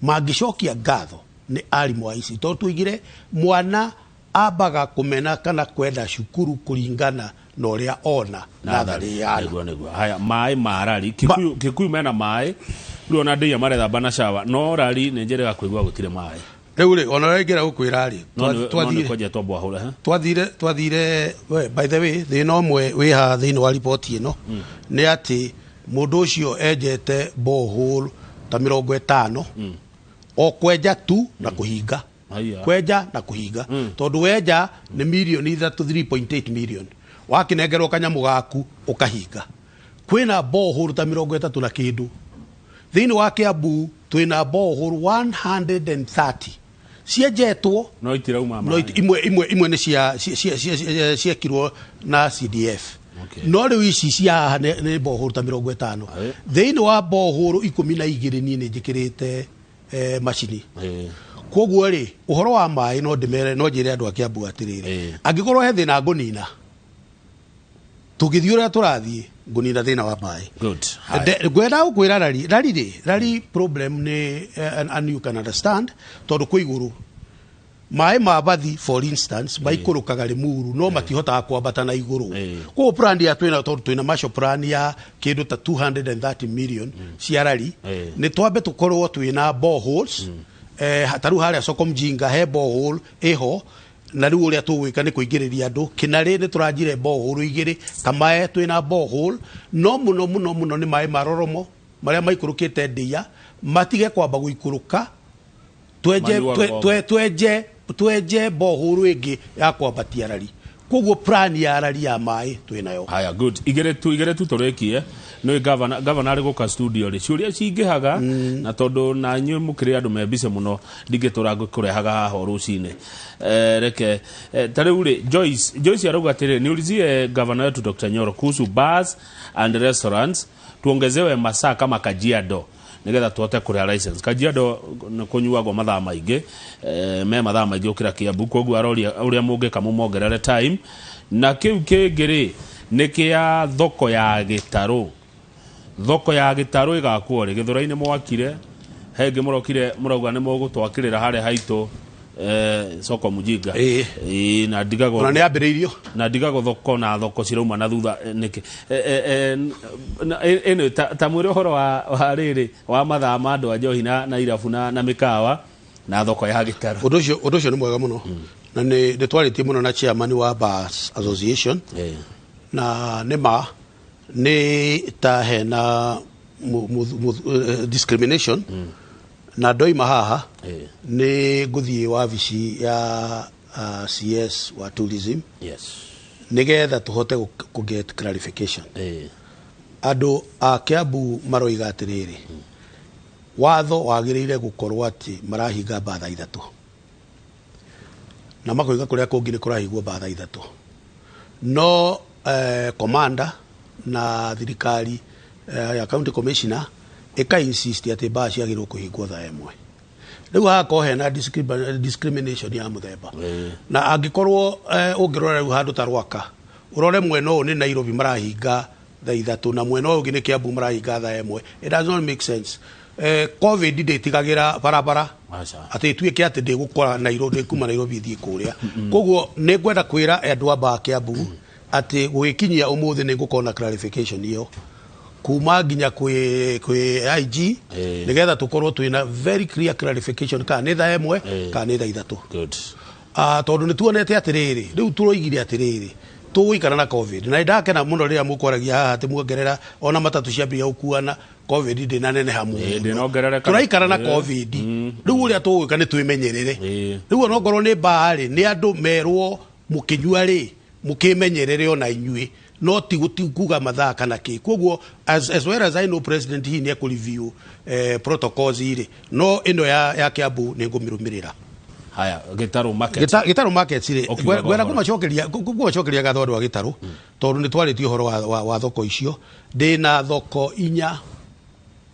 mangĩcokia ngatho, nĩ arimũ a ici, tondũ tuigire mwana ambaga kũmena kana kwenda cukuru kũringana na ũrĩa ona natharĩ yana. Nĩguo. Haya, maĩ ma rari Kikuyu, Kikuyu mena maĩ rĩu, ona ndĩia marethamba na cawa, no rari nĩ njĩrĩga kũigua gũtirĩ maĩ. Rĩu rĩ, ona ũrĩa ingĩra gũkwĩra rĩ, no nĩ no nĩ twathire kwenjetwo bwahũre. Twathire we, by the way, thĩna ũmwe wĩ haha thĩinĩ wa riboti ĩno nĩ atĩ mũndũ ũcio enjete borehole ta 50, o kwenja tu na kũhinga. Haiya. Kwenja na kũhinga, tondũ wenja nĩ mirioni 3, 3.8 million, wakĩnengerwo kanyamũ gaku ũkahinga. Kwĩna borehole ta 30 na kĩndũ thĩinĩ wa Kiambu, twĩna borehole 130 cienjetwo. No itirauma no maĩ. Imwe nĩ cia ciekirwo na CDF. No rĩu ici cia haha nĩ borehole ta 50. Thĩinĩ wa borehole 12 niĩ nĩ njĩkĩrĩte macini. Koguo rĩ, ũhoro wa maĩ, no ndĩmere, no njĩre andũ a Kiambu atĩrĩrĩ, angĩkorwo he thĩna ngũnina, tũgĩthiĩ ũrĩa tũrathiĩ ngũnina thĩna wa maĩ. Good. Haya. Ngwenda gũkwĩra rari rĩ, rari problem nĩ and you can understand, tondũ kwĩ igũrũ maĩ ma bathi, for instance, maikũrũkaga Limuru, no matihotaga kwambata na igũrũ. Koguo plan ya twĩna, tondũ twĩna Marshall Plan ya kĩndũ ta 230 million cia rari, nĩ twambe tũkorwo twĩna boreholes. Ta rĩu harĩa soko mjinga he borehole ĩho, na rĩu ũrĩa tũgwĩka nĩ kũingĩrĩria andũ. Kĩnarĩ nĩ tũranjire borehole igĩrĩ, Kamae twĩna borehole, no mũno mũno mũno nĩ maĩ ma roromo marĩa maikũrũkĩte ndĩa matige kwamba gũikũrũka, twenje Manyuaga twenje borehole ĩngĩ ya kwambatia rari. Koguo plan ya rari ya maĩ twĩnayo. Haya, good. Igĩrĩ tu tũrĩkie. Nĩ governor arĩ gũka studio rĩ, ciũria cingĩhaga, na tondũ na inyuĩ mũkĩrĩ andũ me busy mũno, ndingĩtũra ngũkũrehaga haha o rũcinĩ. Reke ta rĩu rĩ, Joyce arauga atĩrĩ, "Niulizie governor wetu Dr. Nyoro kuhusu bars and restaurants, tuongezewe masaa kama Kajiado nigetha tuhote kũrĩha license." Kajiado nĩ kũnyuagwo mathaa maingĩ, me mathaa maingĩ gũkĩra Kiambu, koguo aroria ũrĩa mũngĩka mũmongerere time. Na kĩu kĩngĩ rĩ, nĩ kĩa thoko ya gĩtarũ. Thoko ya gĩtarũ ĩgakwo rĩ? Gĩthũrai-inĩ mwakire, he ĩngĩ mũrokire mũrauga nĩ mũgũtwakĩrĩra harĩa haitũ, soko mujinga. Ĩĩ, na ndigagwo Ona nĩ yambĩrĩirio. Na ndigagwo thoko na thoko cirauma na thutha, nĩkĩ? Ĩno ta mwĩre ũhoro wa rĩrĩ wa mathaa ma andũ a njohi na irabu na mĩkawa na thoko ya gĩtarũ. Ũndũ ũcio nĩ mwega mũno, na nĩ twarĩtie mũno na chairman wa Bars Association, na nĩ ma nĩ ta hena discrimination, na ndoima haha nĩ ngũthiĩ wabici ya CS wa tourism nĩgetha tũhote kũ get clarification. Andũ a Kiambu maroiga atĩrĩrĩ, watho wagĩrĩire gũkorwo atĩ marahinga mbaa thaa 3, na makoiga kũrĩa kũngĩ nĩ kũrahingwo mbaa thaa 3, no commander na thirikari ya county commissioner ĩka insist atĩ mbaa ciagĩrĩirwo kũhingwo thaa 1. Rĩu hagakorwo hena discrimination ya mũthemba. Na angĩkorwo ũngĩrora rĩu handũ ta Rwaka, ũrore mwena ũyũ nĩ Nairobi marahinga thaa 3 na mwena ũyũ ũngĩ nĩ Kiambu marahinga thaa 1, it does not make sense. Covid ndĩtigagĩra barabara. Aca. Atĩ ĩtuĩke atĩ ndĩgũkora Nairobi, ndĩkuma Nairobi ithiĩ kũrĩa. Koguo nĩ ngwenda kwĩra andũ amba a Kiambu atĩ gũgĩkinyia ũmũthĩ nĩ ngũkorwo na clarification ĩyo kuma nginya kwĩ IG, nĩgetha tũkorwo twĩna very clear clarification kana nĩ thaa 1 kana nĩ thaa 3. Tondũ nĩ tuonete atĩrĩrĩ, rĩu tũroigire atĩrĩrĩ, tũgũikara na Covid, na nĩndakena mũno rĩrĩa mũkwaragia haha atĩ muongerera ona matatũ ciambia gũkuana. Covid ndĩnaneneha mũno. Ndĩnongerereka. Tũraikara na Covid. Rĩu ũrĩa tũgwĩka nĩ twĩmenyerere. Rĩu onokorwo nĩ mbaa rĩ, nĩ andũ merwo mũkĩnyua rĩ, mũkĩmenyerere ona inyuĩ, no ti kuga mathaa kana kĩ. Koguo as well as I know, president hihi nĩ ekũ-review protocols rĩ, no ĩno ya Kiambu nĩ ngũmĩrũmĩrĩra. Haya, Gĩtarũ market. Gĩtarũ market rĩ, Ũkiuga ngwenda ũhoro. kũmacokeria ngatho andũ a Gĩtarũ, tondũ nĩ twarĩtie ũhoro wa thoko icio. Ndĩna thoko 4.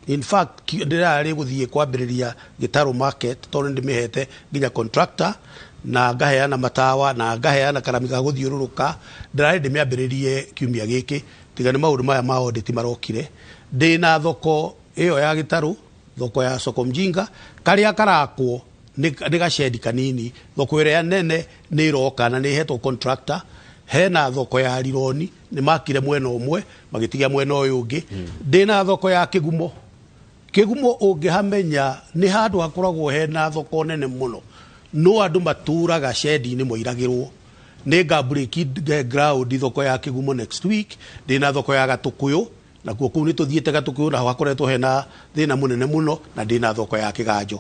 In fact, ndĩrarĩ gũthiĩ kwambĩrĩria Gĩtarũ market, tondũ nĩ ndĩmĩhete nginya contractor na ngaheana matawa na ngaheana karami ga gũthiũrũrũka. Ndĩrarĩ ndĩmĩambĩrĩrie kiumia gĩkĩ, tiga nĩ maũndũ maya ma audit marokire. Ndĩna thoko ĩyo ya Gĩtarũ, thoko ya Soko Mjinga, karĩa karakwo nĩ gacedi kanini. Thoko ĩrĩa nene nĩ ĩroka na nĩ ĩhetwo contractor. Hena thoko ya Rironi, nĩ makire mwena ũmwe magĩtigia mwena ũyũ ũngĩ. Ndĩna thoko ya Kĩgumo. Kĩgumo ũngĩhamenya nĩ handũ hakoragwo hena thoko nene mũno, no andũ matũraga cendi-inĩ moiragĩrwo. Nĩ nga break ground thoko ya Kĩgumo next week. Ndĩna thoko ya Gatũkũyũ, nakuo kũu nĩ tũthiĩte Gatũkũyũ, naho hakoretwo hena thĩna mũnene mũno, na ndĩna thoko ya Kĩganjo.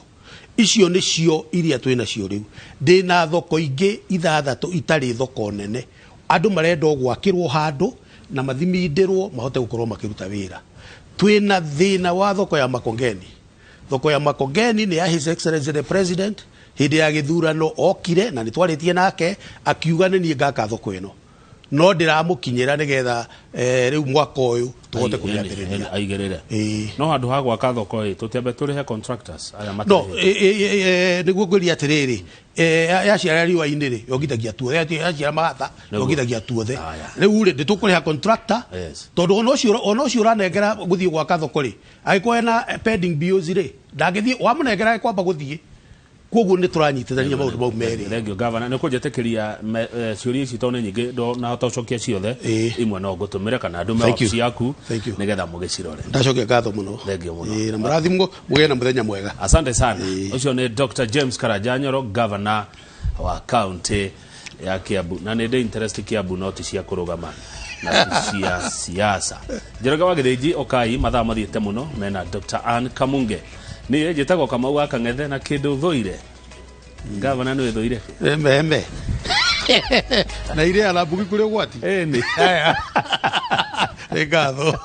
Icio nĩcio iria twĩnacio rĩu. Ndĩna thoko ingĩ 6 itarĩ thoko nene, andũ marenda o gwakĩrwo handũ na mathimindĩrwo mahote gũkorwo makĩruta wĩra. Twĩna thĩna wa thoko ya Makongeni. Thoko ya Makongeni nĩ ya His Excellency the President. Hĩndĩ ya gĩthurano okire na nĩ twarĩtie nake, akiuga nĩ niĩ ngaka thoko ĩno, no ndĩramũkinyĩra nĩgetha rĩu mwaka ũyũ tũhote kũmĩambĩrĩria. Aigĩrĩre. Ĩĩ. No handũ ha gwaka thoko ĩ, tũtiambe tũrĩhe contractors aya No matarĩhĩte? Nĩguo ngwĩria atĩrĩrĩ, yaciara riũa-inĩ rĩ, yongithagia tuothe, yaciara magatha, yongithagia tuothe. Aya. Rĩu rĩ, ndĩtũkũrĩha contractor, tondũ ona ũcio ũranengera gũthiĩ gwaka thoko rĩ, angĩkorwo ena pending bills rĩ, ndangĩthiĩ wamũnengera kwamba gũthiĩ. Koguo nĩ tũranyitithania maũndũ mau merĩ. Thank you, Governor. Nĩ kũnjĩtĩkĩria ciũria ici tondũ nĩ nyingĩ, ndonahota gũcokia ciothe. Imwe no ngũtũmĩre kana ndũme Thank you. wabici yaku Thank you. nĩgetha mũgĩcirore. Ndacokia ngatho mũno. Thank you mũno. Na mũrathimwo, mũgĩe na mũthenya mwega. Asante sana. Ũcio nĩ Dr. James Karanja Nyoro, Governor wa county ya Kiambu. Na nĩ ndĩ interest Kiambu, no ti cia kũrũgama na ti cia siasa. Njoroge wa Gĩthĩnji, ũkai mathaa mathiĩte mũno mena Dr. Ann Kamunge. Niĩ njĩtagwo Kamau wa Kang'ethe, na kĩndũ thũire. Gavana, nĩ wĩthũire? Embe embe na iria na mbugi kũrĩ ũgwati. Ĩni. Nĩ ngatho.